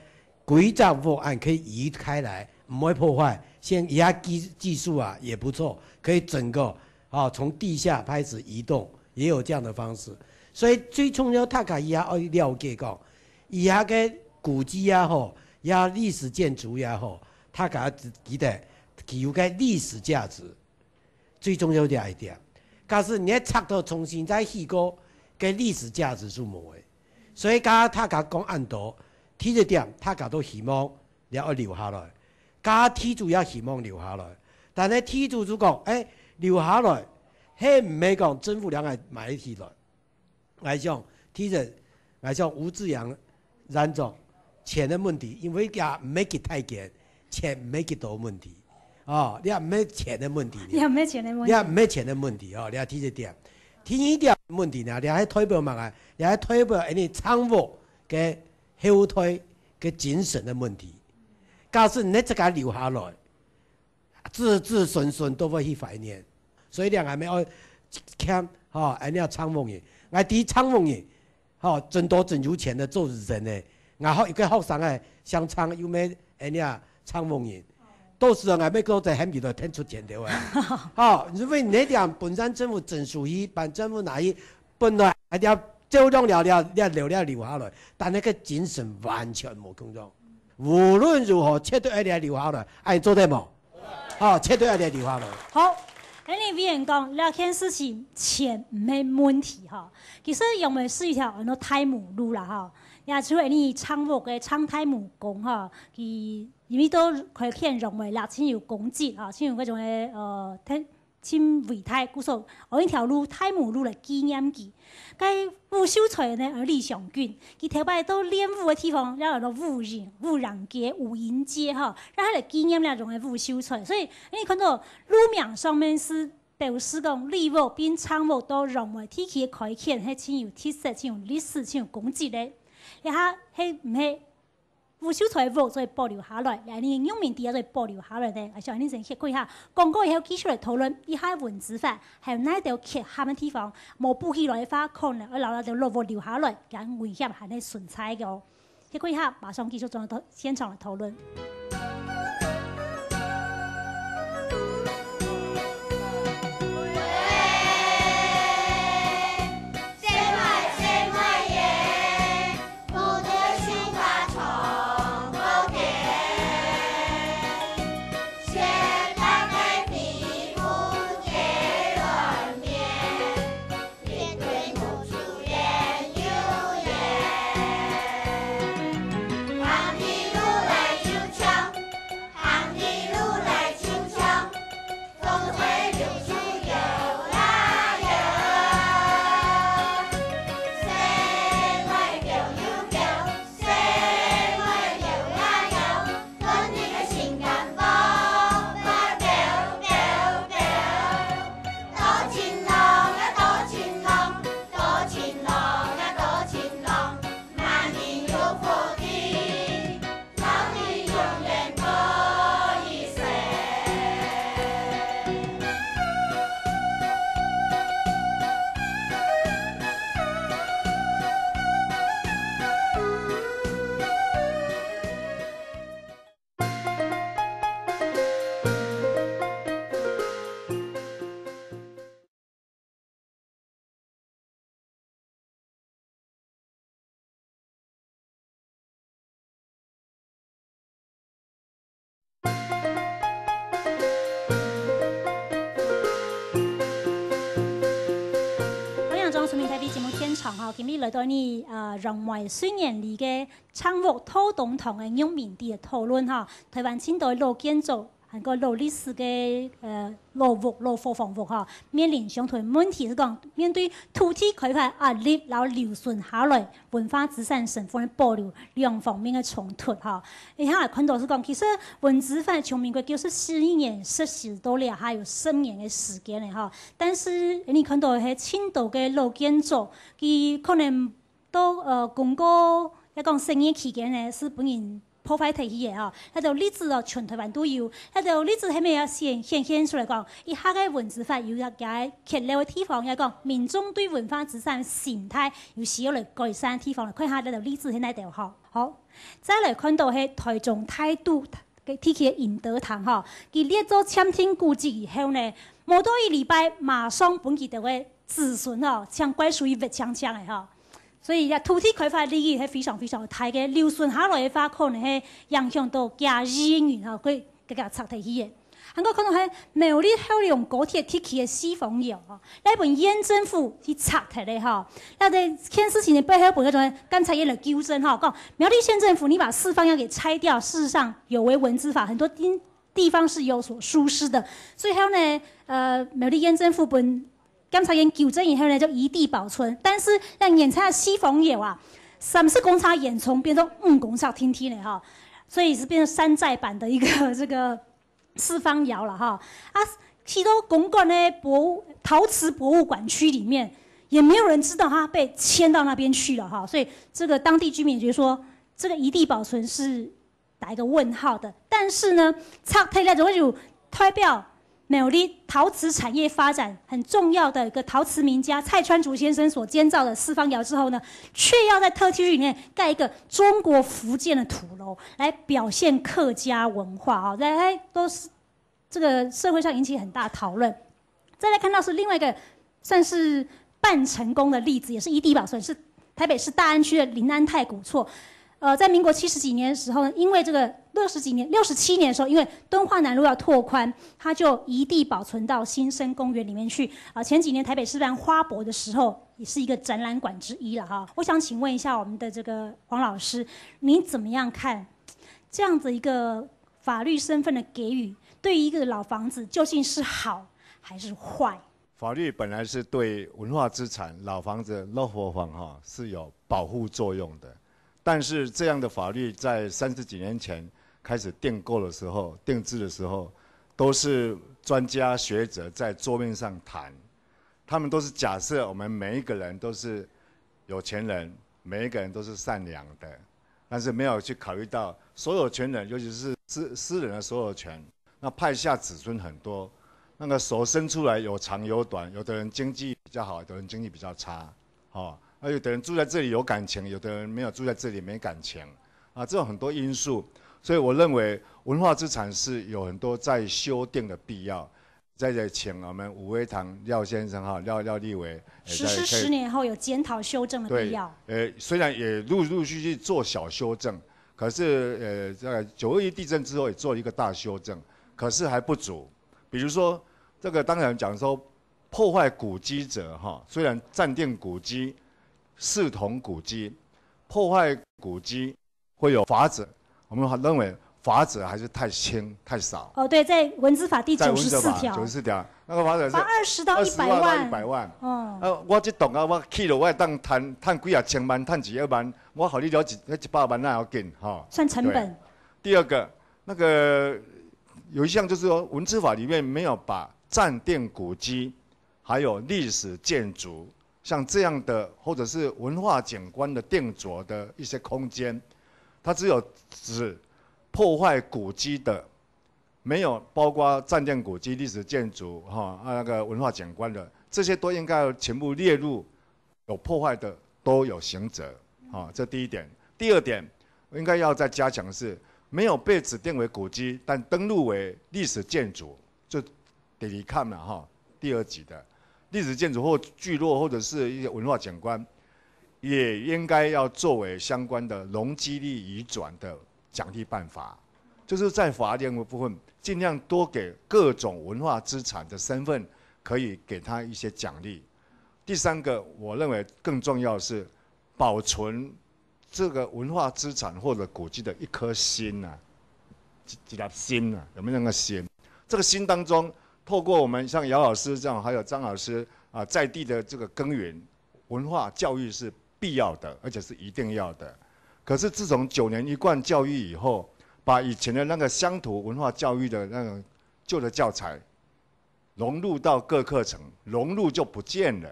規隻屋恁可以移開來，毋會破壞。像這技，技術啊，也不錯，可以整個，啊，從地下開始移動，也有這樣的方式。所以最重要，大家也愛了解講，這个古蹟也好，這歷史建築也好，大家記得，佢有个歷史價值。 最重要个一點。假使你个拆到重新再起過，該歷史價值係無个。所以，大家講恁多，第一點，大家都希望你愛留下來，該地主也希望留下來。但係地主就講，哎，留下來，係毋係講政府兩个買起來？ 𠊎想，其實，𠊎想吳志揚院長，錢个問題，因為也毋係幾大間，錢毋係幾多問題。哦，這毋係錢个問題呢。這毋係錢个問題。這毋係錢个問題，哦，這第一點。第二點問題呢，這係代表麼个？這係代表恁呢長屋个後代个精神个問題。假使你自家留下來， 子子孫孫都會去懷念。所以兩个人愛欠，吼，恁樣唱風人。𠊎知唱風人，吼，真多真有錢个做人个。𠊎學一个學生个，姓唱又咩恁樣唱風人。到時候𠊎乜過再喊佢來添出錢个啊。吼，因為你兩本身政府徵收去，辦政府拿去，本來恁樣照樣了了了了了留下來，但係个精神完全無共樣。無論如何，絕對愛來留下來，愛做得無？好，絕對愛來留下來。好，恁樣委員講，這件事情錢毋係問題吼。其實楊梅係一條安到大馬路啦吼，也就係你長屋个長大馬公吼，佢因為都開墾楊梅啦，真有功績吼，真有該種个呃，真 真偉大，故所安一條路大馬路來紀念佢。該武秀才呢，安李祥君，佢頭擺到練武个地方，也安到武營、武營街、武營街吼，然後來紀念這種个武秀才。所以你看到路名上面係表示講李屋並長屋到楊梅地區个開墾，係真有特色、真有歷史、真有功績个。這下係毋係 武秀才屋做得保留下來，這呢玉明地也做得保留下來呢。𠊎想恁樣先歇睏一下，廣告以後繼續來討論一下文資法，還有哪兜缺陷个地方，無補起來个話，可能愛留到老屋留下來，恁危險還係存在个哦。歇睏一下，馬上繼續轉到現場來討論。歡迎轉到《全民大會》節目現場吼，今日來到呢，呃，楊梅歲年里个長屋大同堂个玉明地个討論吼，臺灣盡多老建築，還過老歷史个，呃，老屋、老伙房屋吼，面臨相同个問題，係講面對土地開發壓力，然後留存下來 文化資產身份个保留兩方面个衝突吼。而且還看到係講，其實文資法從民國九十四年實施到這下有十年个時間了吼。但是你看到係盡多个老建築，佢可能到，呃，公告，也講十年期間呢，係分人破壞忒去个吼。該兜例子哦，全臺灣都有。該兜例子係毋係也顯，顯現出來講，這下个文資法有一個缺漏个地方，也講民眾對文化資產个心態 有需要來改善个地方，來看一下這兜例子係哪兜吼。好，再來看到係臺中大肚个地區个仁德堂吼，佢列做暫定古蹟以後呢，無到一禮拜，馬上分佢兜个子孫吼，像怪獸一樣搶搶个吼。所以呀，土地開發利益係非常非常大个，留存下來个話，可能係影響到幾十人吼，會 个个拆忒去个。還過看到係苗栗後龍高鐵地區个四方窯吼，該分縣政府去拆忒个吼。該在這件事情个背後，分該種監察院來糾正吼，講苗栗縣政府你把四方窯給拆掉，事實上有違文資法，很多地，地方是有所疏失的。最後呢，呃，苗栗縣政府分 檢察院糾正以後呢，就移地保存。但是該原先四方窯啊，三十公尺个煙囪變到五公尺定定了吼，所以是變成山寨版的一個這個四方窯了哈。啊，去到公館的博物，陶瓷博物館區裡面，也沒有人知道它被遷到那邊去了哈。所以這個當地居民覺得說，這個移地保存是 打一個問號的。但是呢，拆忒了之後就代表苗栗陶瓷產業發展很重要的一個陶瓷名家蔡川竹先生所建造的四方窯之後呢，卻要在特區裡面蓋一個中國福建的土樓，來表現客家文化哦，來，來，都是這個社會上引起很大討論。再來看到是另外一個算是半成功的例子，也是移地保存，是台北市大安区的林安太古厝。呃，在民国七十几年的时候呢，因为这个六十几年、六十七年的时候，因为敦化南路要拓宽，它就移地保存到新生公园里面去。啊、前几年台北市办花博的时候，也是一个展览馆之一了哈。我想请问一下我们的这个黄老师，你怎么样看这样子一个法律身份的给予，对于一个老房子究竟是好还是坏？法律本来是对文化资产、老房子、老伙房哈是有保护作用的，但是这样的法律在三十几年前开始订购的时候、订制的时候，都是专家学者在桌面上谈，他们都是假设我们每一个人都是有钱人，每一个人都是善良的，但是没有去考虑到所有权人，尤其是私私人的所有权，那派下子孙很多，那个手伸出来有长有短，有的人经济比较好，有的人经济比较差，哦，那有的人住在这里有感情，有的人没有住在这里没感情，啊，这种很多因素，所以我认为文化资产是有很多再修订的必要。再再请我们武威堂廖先生哈，廖廖立委，呃实施十年后有检讨修正的必要。呃，虽然也陆陆续续做小修正，可是呃，在九二一地震之后也做了一个大修正，可是还不足。比如说这个当然讲说破坏古迹者哈，虽然暂定古迹、视同古迹、破坏古迹会有罚则，我们认为罚则还是太轻太少。哦，对，在文资法第在九十四条文则法九十，四条，那个罚则是罚二十到一百万到万，一百万。哦，呃，我这栋啊，我起落我当赚赚几啊千万，赚几啊万，我好你了一一百万那要紧哈。算成本。第二个，那个有一项就是说，文资法里面没有把暂定古迹，还有历史建筑，像这样的或者是文化景观的定着的一些空间，它只有指破坏古迹的，没有包括暂定古迹、历史建筑哈啊那个文化景观的，这些都应该要全部列入有破坏的都有刑责啊。这第一点。第二点，应该要再加强的是，没有被指定为古迹，但登录为历史建筑，就第二级了哈，第二级的历史建筑或聚落或者是一些文化景观，也应该要作为相关的容积率移转的奖励办法，就是在法令的部分尽量多给各种文化资产的身份可以给他一些奖励。第三个，我认为更重要的是保存这个文化资产或者古迹的一颗心啊，一粒心啊，有没有那个心？这个心当中，透过我们像姚老师这样，还有张老师啊，在地的这个耕耘，文化教育是必要的，而且是一定要的。可是自从九年一贯教育以后，把以前的那个乡土文化教育的那种旧的教材融入到各课程，融入就不见了。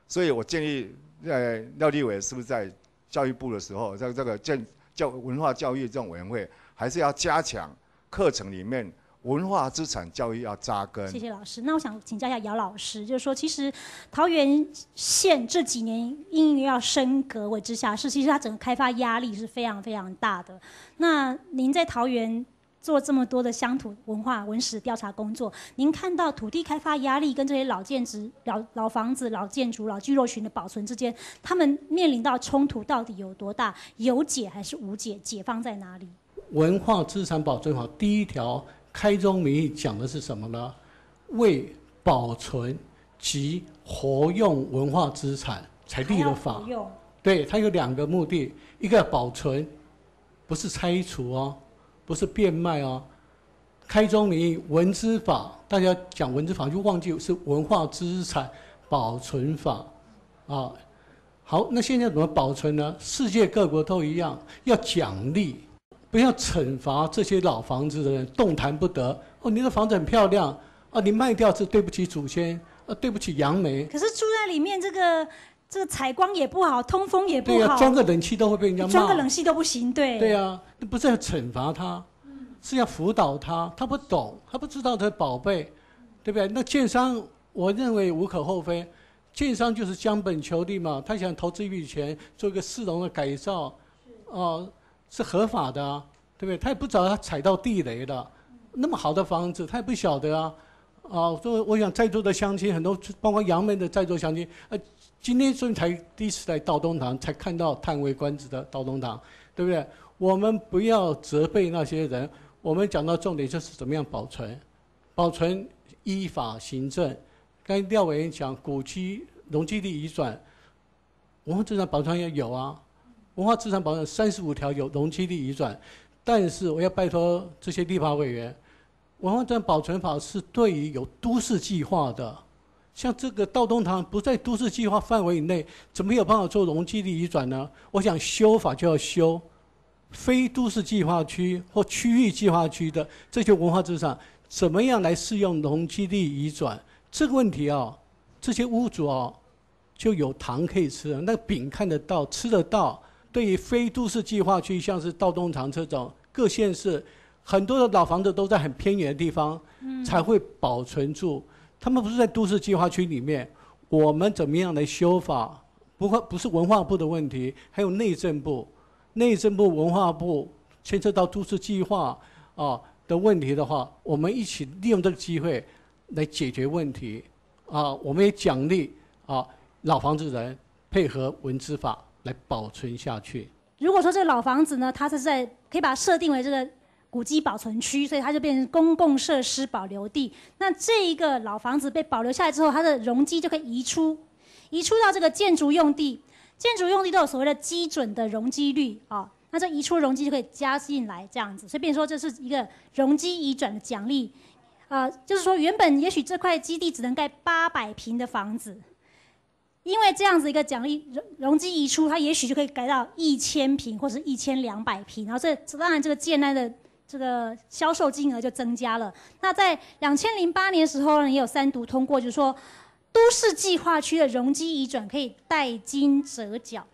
所以我建议，呃，廖立委是不是在教育部的时候，在这个建教文化教育这种委员会，还是要加强课程里面文化资产教育要扎根。谢谢老师。那我想请教一下姚老师，就是说，其实桃园县这几年因为要升格为直辖市，其实它整个开发压力是非常非常大的。那您在桃园做这么多的乡土文化文史调查工作，您看到土地开发压力跟这些老建筑、老老房子、老建筑、老聚落群的保存之间，他们面临到冲突到底有多大？有解还是无解？解放在哪里？文化资产保存法第一条开宗明义讲的是什么呢？为保存及活用文化资产才立的法。对，它有两个目的，一个保存，不是拆除哦，不是变卖哦。开宗明义，文资法，大家讲文资法就忘记是文化资产保存法啊。好，那现在怎么保存呢？世界各国都一样，要奖励，不要惩罚这些老房子的人，动弹不得。哦，你的房子很漂亮啊，你卖掉是对不起祖先，啊，对不起杨梅。可是住在里面，这个这个采光也不好，通风也不好，对呀、装个冷气都会被人家骂。装个冷气都不行，对。对呀、那不是要惩罚他，是要辅导他。他不懂，他不知道他的宝贝，对不对？那建商，我认为无可厚非，建商就是将本求利嘛，他想投资一笔钱做一个市容的改造，哦，是合法的啊，对不对？他也不知道他踩到地雷了，那么好的房子他也不晓得啊。哦，所以我想在座的乡亲很多，包括杨梅的在座乡亲，呃，今天所以才第一次来道东堂，才看到叹为观止的道东堂，对不对？我们不要责备那些人，我们讲到重点就是怎么样保存，保存依法行政。刚才廖委员讲古迹容积率移转，文化资产保存要有啊，文化资产保存三十五条有容积率移转，但是我要拜托这些立法委员，文化资产保存法是对于有都市计划的，像这个道东堂不在都市计划范围以内，怎么有办法做容积率移转呢？我想修法就要修，非都市计划区或区域计划区的这些文化资产，怎么样来适用容积率移转？这个问题啊，这些屋主啊，就有糖可以吃了，那饼看得到、吃得到。对于非都市计划区，像是道东堂这种各县市很多的老房子都在很偏远的地方，才会保存住。他们不是在都市计划区里面，我们怎么样来修法？不过不是文化部的问题，还有内政部，内政部、文化部牵涉到都市计划啊的问题的话，我们一起利用这个机会来解决问题啊。我们也奖励啊老房子人配合文资法来保存下去。如果说这个老房子呢，它是在可以把它设定为这个古迹保存区，所以它就变成公共设施保留地。那这一个老房子被保留下来之后，它的容积就可以移出，移出到这个建筑用地。建筑用地都有所谓的基准的容积率啊，那这移出容积就可以加进来这样子，所以变成说这是一个容积移转的奖励。呃，就是说原本也许这块基地只能盖八百平的房子，因为这样子一个奖励容容积移出，它也许就可以改到一千平或是一千两百平，然后这当然这个建案的这个销售金额就增加了。那在两千零八年的时候呢，也有三读通过，就是说都市计划区的容积移转可以代金折缴。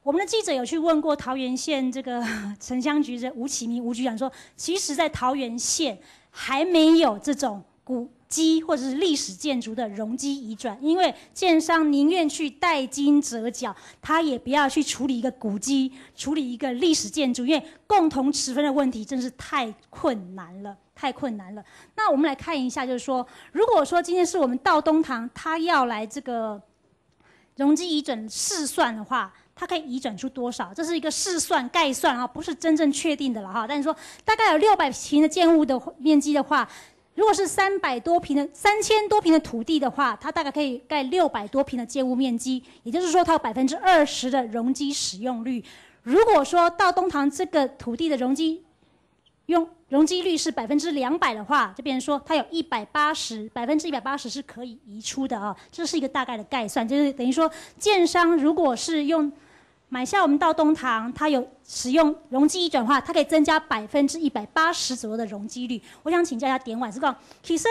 我们的记者有去问过桃园县这个城乡局的吴启明吴局长说，其实在桃园县还没有这种古迹或者是历史建筑的容积移转，因为建商宁愿去代金折角，他也不要去处理一个古迹，处理一个历史建筑，因为共同持分的问题真是太困难了，太困难了。那我们来看一下，就是说，如果说今天是我们道东堂，他要来这个容积移转试算的话，它可以移转出多少？这是一个试算概算啊，不是真正确定的了哈。但是说大概有六百平的建物的面积的话，如果是三百多平的三千多平的土地的话，它大概可以盖六百多平的建物面积，也就是说它有百分之二十的容积使用率。如果说道东堂这个土地的容积用容积率是百分之两百的话，就变成说它有一百八十，百分之一百八十是可以移出的啊。这是一个大概的概算，就是等于说建商如果是用买下我们道东堂，它有使用容积移转的话，它可以增加百分之一百八十左右的容积率。我想请教一下点委是讲，其实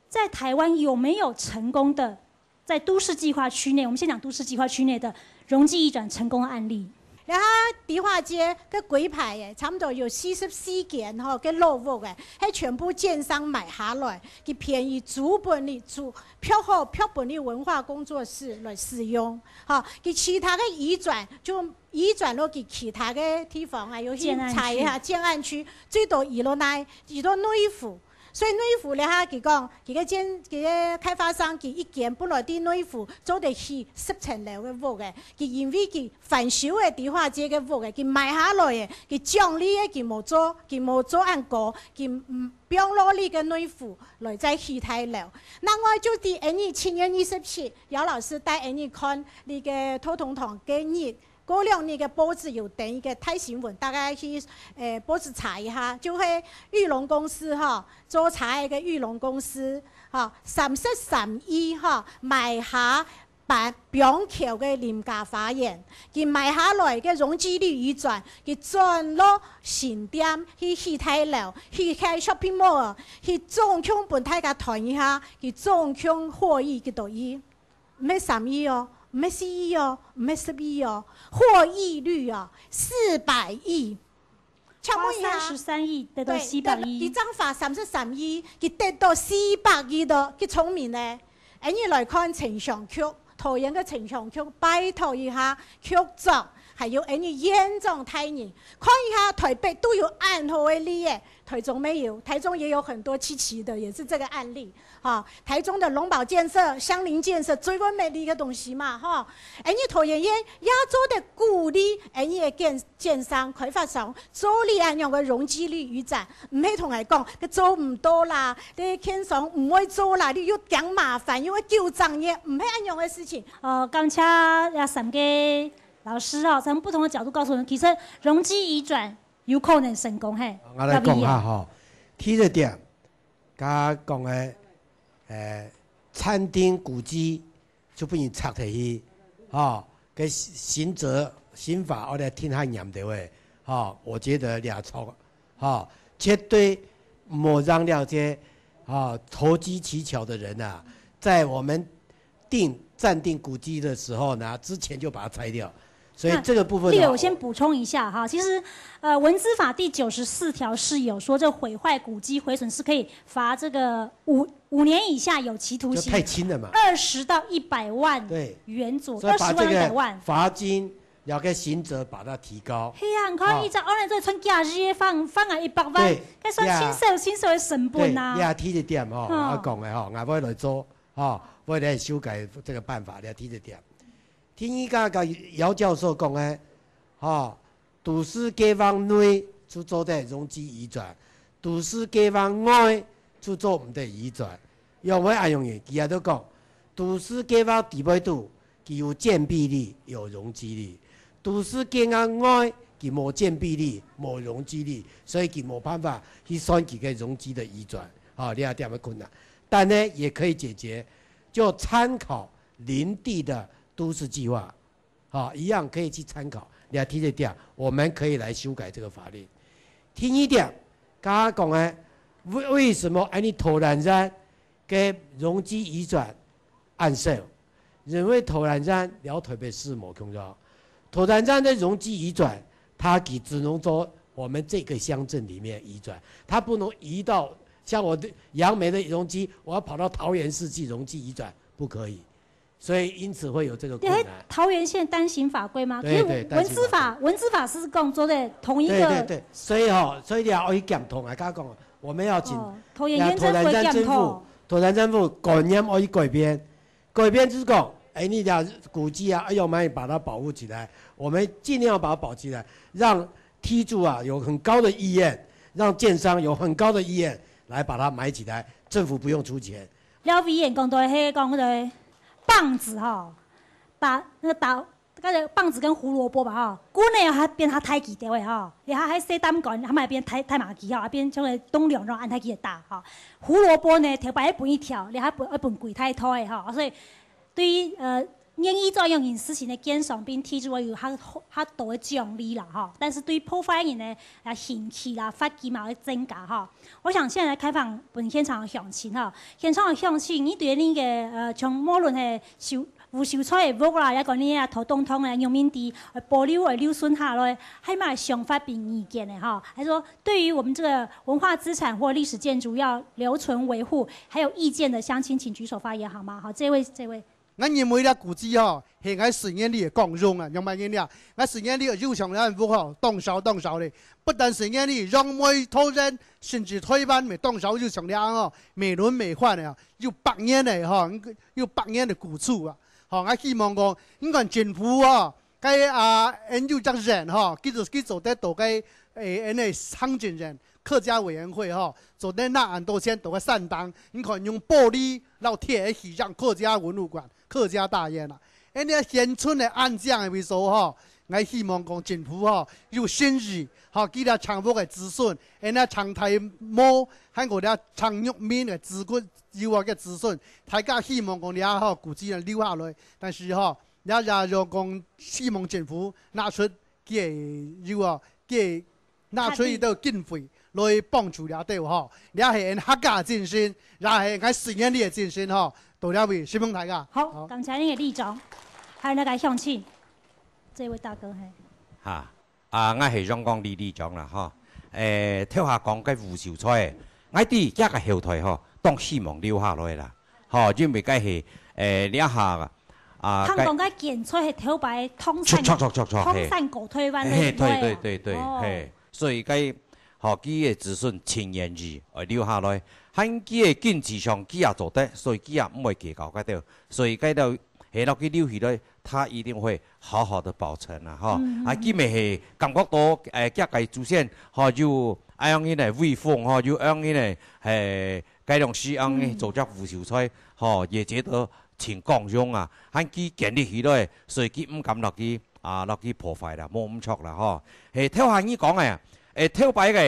在台湾有没有成功的在都市计划区内，我们先讲都市计划区内的容积移转成功的案例。然后迪化街个规排誒，差不多有四十四间吼个老屋誒，係全部建商买下來，佢便宜租分你租，票好票分你文化工作室來使用，吼，佢其他个移转就移转落去其他个地方啊，有去查一下建案区，最多移落來，移到內湖。 所以內湖這下佢講，佢个建，佢个開發商佢一間本來在內湖做得起十層樓个屋个，佢因為佢翻修个迪化街个屋个，佢買下來个，佢獎勵个佢無做，佢無做恁高，佢嗯放落去个內湖來再起大樓。另外就在今年七月二十七，姚老師帶今年看這个道東堂个日， 過兩日个報紙有登一个大新聞，大家去誒報紙查一下，就係裕隆公司吼，做茶个裕隆公司吼，三十三億吼買下板板橋个林家花園，佢買下來个容積率移轉，佢轉落新店去起大樓，去開shopping mall，去總共分大家團一下，佢總共獲益幾多億？ 毋係三億哦，毋係四億哦，毋係十億哦，獲益率哦，四百億。請問一下，三十三億得到四百億，佢正花三十三億，佢得到四百億的，佢聰明呢？哎，你來看城鄉局，桃園个城鄉局，拜託一下，局長，還有𠊎俚縣長大人，看一下台北都有恁好个例仔，台中沒有，台中也有很多積極的，也是這個案例。哈，台中的農保建設、鄉鄰建設，最完美的一個東西嘛，哈。𠊎俚桃園縣也做得鼓勵𠊎俚个建建商、開發商做這恁樣个容積率移轉，毋係同𠊎講，佢做毋到啦，這建商毋會做啦，你又驚麻煩，又會糾正你，毋係恁樣个事情。呃，感謝這三個老師哦，從不同的角度告訴我們，其實容積移轉有可能成功，嘿。𠊎來講下吼，第一點，剛剛講个，呃，暫定古蹟就分人拆忒去，吼，个刑責刑法愛來定較嚴條个，吼，我覺得這錯，吼，絕對莫讓這些，吼，投機取巧的人啊，在我們定暫定古蹟的時候呢，之前就把它拆掉。所以這個部分的話，那這個我先補充一下哈，其實，呃，文資法第九十四條是有說，這毀壞古蹟毀損是可以罰這個五五年以下有期徒刑，就太輕了嘛。二十到一百萬對，元左右，所以把這個二十萬到一百萬。罰金，然後跟刑責把它提高。係啊，你看，哦，一隻案例做成幾十億，罰罰啊一百萬，對，該算輕小輕小个成本啊。對，你也提一點吼，哦，我講个吼，𠊎會來做。 吼，為了修改這個辦法，你要提一點。聽一個个姚教授講个，吼，都市計畫內就做得容積移轉，都市計畫外就做毋得移轉。因為恁樣个，佢也都講，都市計畫底背肚，佢有建蔽率，有容積率。都市計畫外，佢無建蔽率，無容積率，所以佢無辦法去算佢个容積的移轉。吼，你也點个困難。 但呢也可以解決，就參考鄰地的都市計畫，好，一樣可以去參考。你要提這點，我們可以來修改這個法律。第二點，剛剛講个，為為什麼恁樣桃園站个容積移轉恁少？因為桃園站了台北市無共樣，桃園站的容積移轉，它只只能做我們這個鄉鎮裡面移轉，它不能移到 像我的楊梅的容積，我要跑到桃園市去容積移轉，不可以。所以因此會有這個困難。對，桃園縣單行法規嗎？對，可是對，單行法規。文資法，文資法是講做得同一個。對，對，對，所以吼，所以你要去檢討啊，剛剛講，我們要請，哦，桃園縣政府要檢討。桃園縣政府，桃園縣政府觀念要去改變， 改變就是講，哎，你的古蹟啊，哎呦，我們把它保護起來，我們盡量把它保起來，讓地主啊有很高的意願，讓建商有很高的意願來把它買起來，政府不用出錢。廖委員講到，嘿，講那個棒子哈，把那個打，那個棒子跟胡蘿蔔吧哈，滾个還變較大支兜个哈，然後還細膽管，他們還變大大麻吉哈，變成个當涼咯，恁大支个打哈。 胡蘿蔔呢，頭擺愛分一條，你還分愛分幾大堆个吼，所以對於呃願意做樣人事情个建商並提出有較較多个獎勵啦吼，但是對破壞人呢，啊刑期啦、罰金嘛會增加吼。我想現在來開放分現場个鄉親吼，現場个鄉親，你對你个呃，像無論係收 有收菜个屋啦，也講你啊，頭東通个農民地，呃，保留个留存下來，還有麼个想法並意見个吼？還說對於我們這個文化資產或歷史建築要留存維護，還有意見的鄉親，請舉手發言好嗎？好，這位，這位。𠊎認為這古蹟吼，係𠊎承願里个共榮啊，仰般認為啊？𠊎承願里有像這屋吼，當少當少咧，不但承願里，楊梅、桃園，甚至台灣乜當少有像這樣吼，美輪美奐个啊，有百年个吼，有百年个古厝啊。 吼，𠊎希望講，你看政府吼，該啊，𠊎有隻人吼，佢就佢做得到該，誒，𠊎个行政院客家委員會吼，做得拿恁多錢到該山頂，你看用玻璃摎鐵去讓客家文物館、客家大院啊。𠊎个現存个恁樣个位所吼，𠊎希望講政府吼，有誠意，吼，佢這長屋个子孫，𠊎个長大毛，還有這長玉面个子孫，有啊个子孫，大家希望講這吼，古蹟留下來。 但是吼，也也有講希望政府拿出佢个有哦，佢个拿出佢个經費來幫助這兜吼，這係𠊎客家精神，也係𠊎承願里个精神吼。到這位，承蒙大家。好，好。感謝你个里長，還有那個鄉親，這位大哥，嘿。哈。 啊，𠊎係楊光里里長啦，吼。誒，頭下講个吳秀才，𠊎知佢个後代吼，當希望留下來啦，吼，因為該係，誒，這下，啊，聽講該建材係頭擺唐山，著，著，著，著，著，唐山過台灣个，嘿，對，對，對，對，哦。嘿，所以該，吼，佢个子孫盡願意，會留下來。還佢个經濟上，佢也做得，所以佢也毋會計較該兜，所以該兜係落去留起來，他一定會好好的保存啊，吼。嗯，嗯，啊，佢乜係感覺到，誒，佢个祖先，吼，有恁樣个威風，吼，有恁樣个，誒，該種時恁樣个做隻烏秀才，吼，也覺得 盡光榮啊，還佢建立起來，所以佢毋敢落去，啊，落去破壞啦，無毋著啦，吼。係，頭下你講个，誒，頭擺个，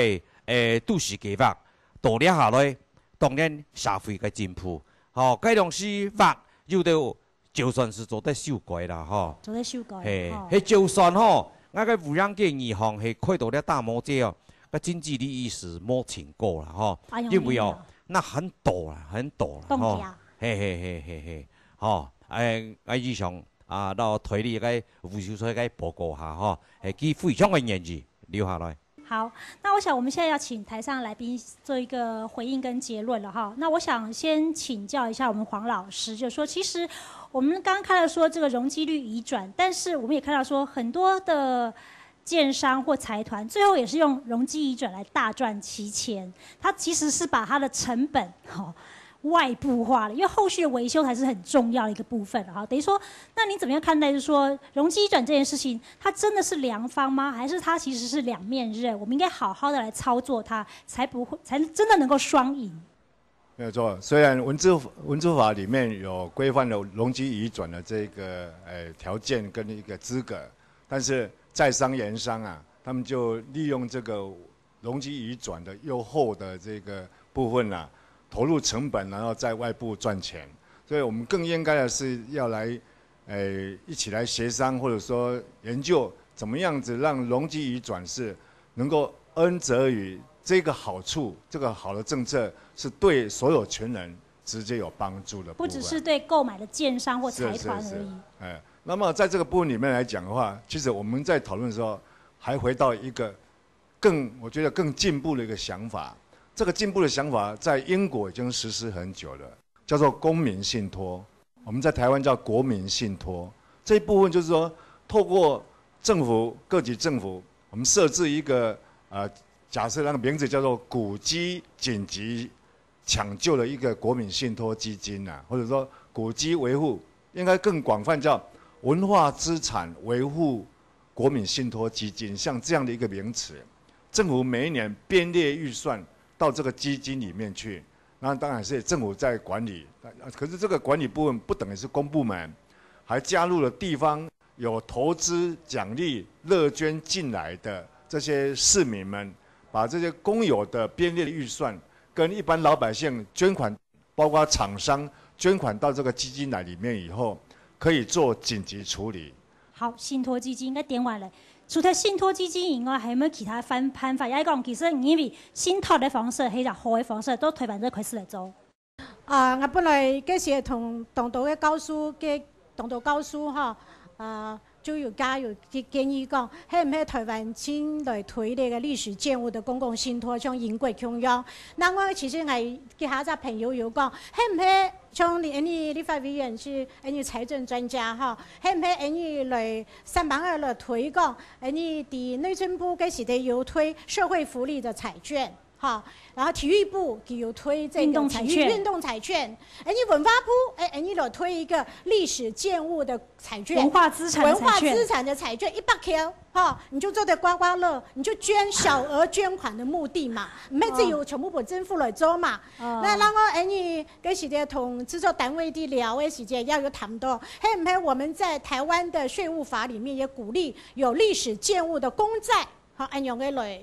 誒，都市計畫，到這下來，當然社會个進步，吼，該種時畫有兜就算係做得修改啦，吼。做得修改，係，吼。係就算吼，𠊎个烏羊街二巷係開到這大摩街哦，該經濟利益係無盡高啦，吼。哎喲，因為哦，哎喲。那很陡啦，很陡啦，當遽。吼。 嘿，嘿，嘿，嘿，嘿，吼，誒，誒，以上啊，到台裡个烏秀才个報告下，吼，誒，佢非常个願意留下來。好，那我想我們現在要請台上來賓做一個回應跟結論了哈。那我想先請教一下我們黃老師，就是說，其實我們剛剛看到說這個容積率移轉，但是我們也看到說很多的 建商或財團，最後也是用容積移轉來大賺其錢。他其實是把他的成本，吼，外部化了，因為後續的維修才是很重要的一個部分了哈。等於說，那你怎麼樣看待，就是說容積移轉這件事情，它真的是良方嗎？還是它其實是兩面刃？我們應該好好的來操作它，才不會，才真的能夠雙贏。 沒有錯，雖然文資，文資法裡面有規範了容積移轉的這個，呃，條件跟一個資格，但是在商言商啊，他們就利用這個容積移轉的優厚的這個部分啊，投入成本，然後在外部賺錢。所以我們更應該的是要來，呃，一起來協商，或者說研究怎麼樣子讓容積移轉是能夠恩澤於這個好處，這個好的政策是對所有權人直接有幫助的部分。不只是對購買的建商或財團而已。是，是，是。哎，那麼在這個部分裡面來講的話，其實我們在討論的時候，還回到一個更，我覺得更進步的一個想法。這個進步的想法在英國已經實施很久了，叫做公民信託。我們在台灣叫國民信託。這一部分就是說，透過政府，各級政府，我們設置一個，呃，假設那個名字叫做古蹟緊急搶救的一個國民信託基金啊，或者說古蹟維護，應該更廣泛叫文化資產維護國民信託基金，像這樣的一個名詞，政府每一年編列預算到這個基金裡面去，那當然是政府在管理，可是這個管理部分不等於是公部門，還加入了地方有投資獎勵樂捐進來的這些市民們，把這些公有的編列預算跟一般老百姓捐款，包括廠商捐款到這個基金來裡面以後，可以做緊急處理。好，信託基金應該點完了。除了信託基金以外，還有沒有其他方，方法？也係講，其實你認為信託的方式，係一個好的方式，對台灣這開始來做。 啊，𠊎本來該時同當多个教授，个當多教授吼，啊，就有加有建，建議講，係毋係台灣盡來推這個歷史建物的公共信託，像英國共樣。那𠊎其實𠊎其他隻朋友有講，係毋係像你，你立法委員係，你財政專家吼，係毋係你來三幫二來推廣，你在內政部該時代有推社會福利的彩券， 哈，然後體育部佢有推這個運動彩券。彩券，運動彩券。哎，你文化部，哎，哎，你有推一個歷史建物的彩券，文化資產的彩券。文化資產的彩券，一百塊，哈，你就做得刮刮樂，你就捐小額捐款的目的嘛，毋係只有全部分政府來做嘛。哦。那然後，哎，你該時節同製作單位的聊的時節，也有談到，係毋係我們在台灣的稅務法裡面也鼓勵有歷史建物的公債，好，恁樣个來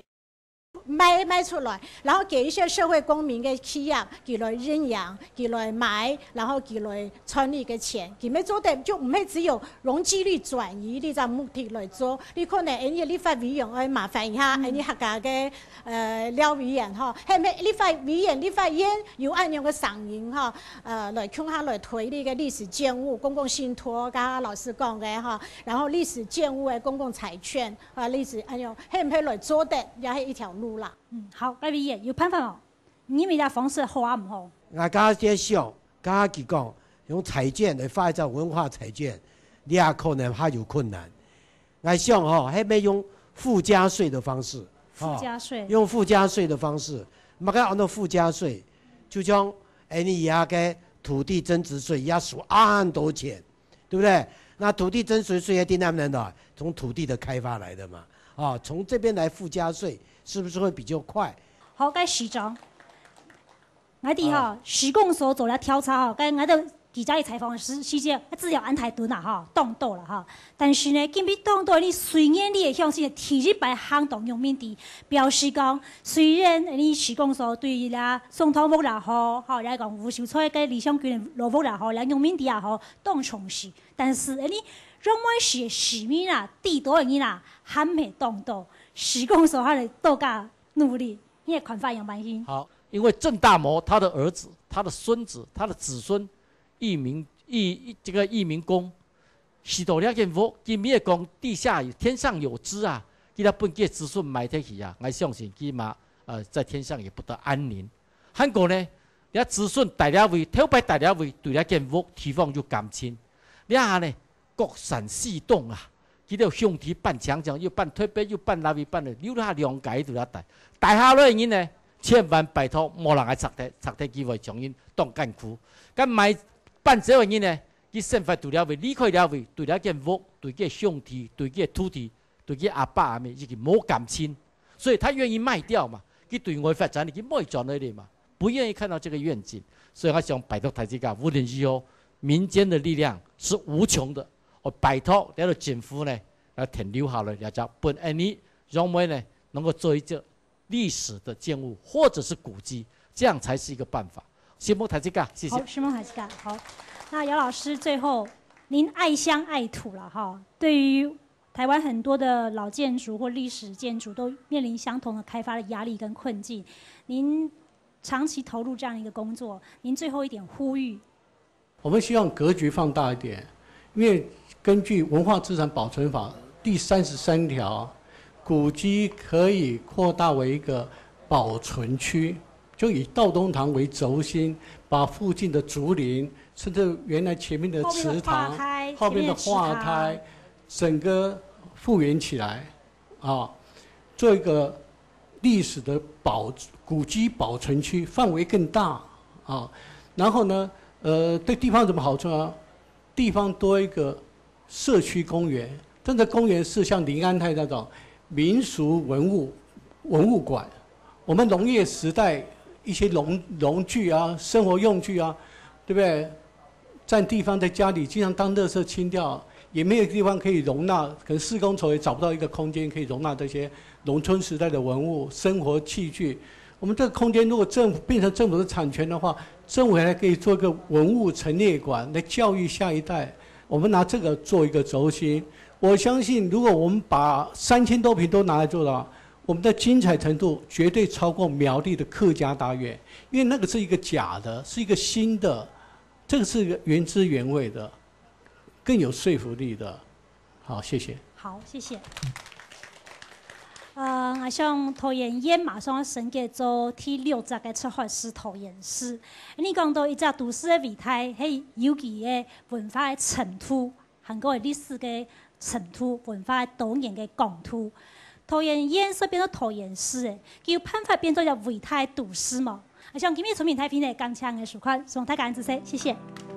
賣，賣出來，然後給一些社會公民的企業，佢來認養，佢來買，然後佢來賺你个錢，佢乜做得就毋係只有容積率轉移這隻目的來做。你可能，哎，你立法委員愛麻煩一下，嗯。哎，你客家个，呃，廖委員吼，係毋係立法委員、立法院有恁樣个聲音吼，呃，來共下來推這個歷史建物、公共信託，剛剛老師講个吼，然後歷史建物的公共彩券， 啊，類似恁樣，係毋係來做得，也係一條路啦。嗯，好，該委員有辦法無？你認為這方式好啊毋好？𠊎剛剛在想，剛剛佢講，用彩券來發一張文化彩券，這可能較有困難。𠊎想吼，還愛用附加稅的方式，附加稅，用附加稅的方式，麼个安到附加稅，就像恁呢个土地增值稅也收恁多錢，對不對？那土地增值稅一定哪來呢？從土地的開發來的嘛，啊，從這邊來附加稅，是不是會比較快？好，該市長。 𠊎知吼，市公所做了調查吼，該𠊎兜記者去採訪時時節，資料恁大堆啦吼，當多啦吼。但是呢，今晡日當多你雖然你會相信第一擺行動用民地，表示講，雖然你市公所對於啦松塘屋啦吼，吼來講吳秀才个理想居的老屋啦吼，來用民地也好，當重視，但是你楊梅市个市民啊，知道个人啊，還係當多，市公所還係多加努力，你个看法仰般形？好，因為鄭大謀他的兒子、他的孫子、他的子孫義民義這個義民公，使到這間屋，今日講地下有天上有知啊，佢來分佢子孫買得起啊，𠊎相信佢嘛呃在天上也不得安寧。還過呢，這子孫在這位，頭擺在這位，對這間屋地方有感情，這下呢，各散四東啊。 佢兜兄弟搬牆牆，又搬台北，又搬哪位搬了，留下兩個在這戴。戴下來个人呢，千萬拜託，莫讓佢拆忒，拆忒佢會將人當艱苦。該買搬走个人呢，佢生活對這位，離開這位，對這間屋，對佢个兄弟，對佢个土地，對佢阿爸阿姆已經無感情，所以他願意賣掉嘛。佢對外發展，佢賣轉來了嘛，不願意看到這個願景。所以我想拜託大家，無論如何，民間的力量是無窮的。 哦，拜託這兜政府呢，來停留下來，也叫分恁呢楊梅呢，能夠做一個歷史的建物或者是古蹟，這樣才是一個辦法。承蒙大家，謝謝。好，承蒙大家。好，那姚老師最後，您愛鄉愛土了哈，對於台灣很多的老建築或歷史建築都面臨相同的開發的壓力跟困境，您長期投入這樣一個工作，您最後一點呼籲 我們希望格局放大一點，因為根據文化資產保存法第三十三條，古蹟可以擴大為一個保存區，就以道東堂為軸心，把附近的竹林，甚至原來前面的池塘、後面的化胎，整個復原起來。 啊，做一個歷史的保古蹟保存區，範圍更大啊。然後呢，呃，對地方什麼好處啊？地方多一個社區公園，但是公園是像林安泰那種民俗文物文物館，我們農業時代一些農農具啊、生活用具啊，對不對？占地方在家裡经常当垃圾清掉，也没有地方可以容纳，可能施工所也找不到一个空间可以容纳这些农村时代的文物、生活器具。我们这个空间如果政府变成政府的产权的话，政府还可以做一个文物陈列馆来教育下一代。我们拿这个做一个轴心，我相信如果我们把三千多坪都拿来做的话，我们的精彩程度绝对超过苗栗的客家大院，因为那个是一个假的，是一个新的。 这个是一个原汁原味的，更有说服力的。好，谢谢。好，谢谢。呃，𠊎想桃園縣馬上要升格做第六隻个出海市桃園市。你講到一隻都市个偉大，係有佢个文化个程度，還過歷史个程度、文化多元个廣度。桃園縣說變做桃園市，誒，佢有辦法變做一隻偉大个都市無？𠊎想今日聰明大會呢，感謝你个收看，希望大家恁仔細，謝謝。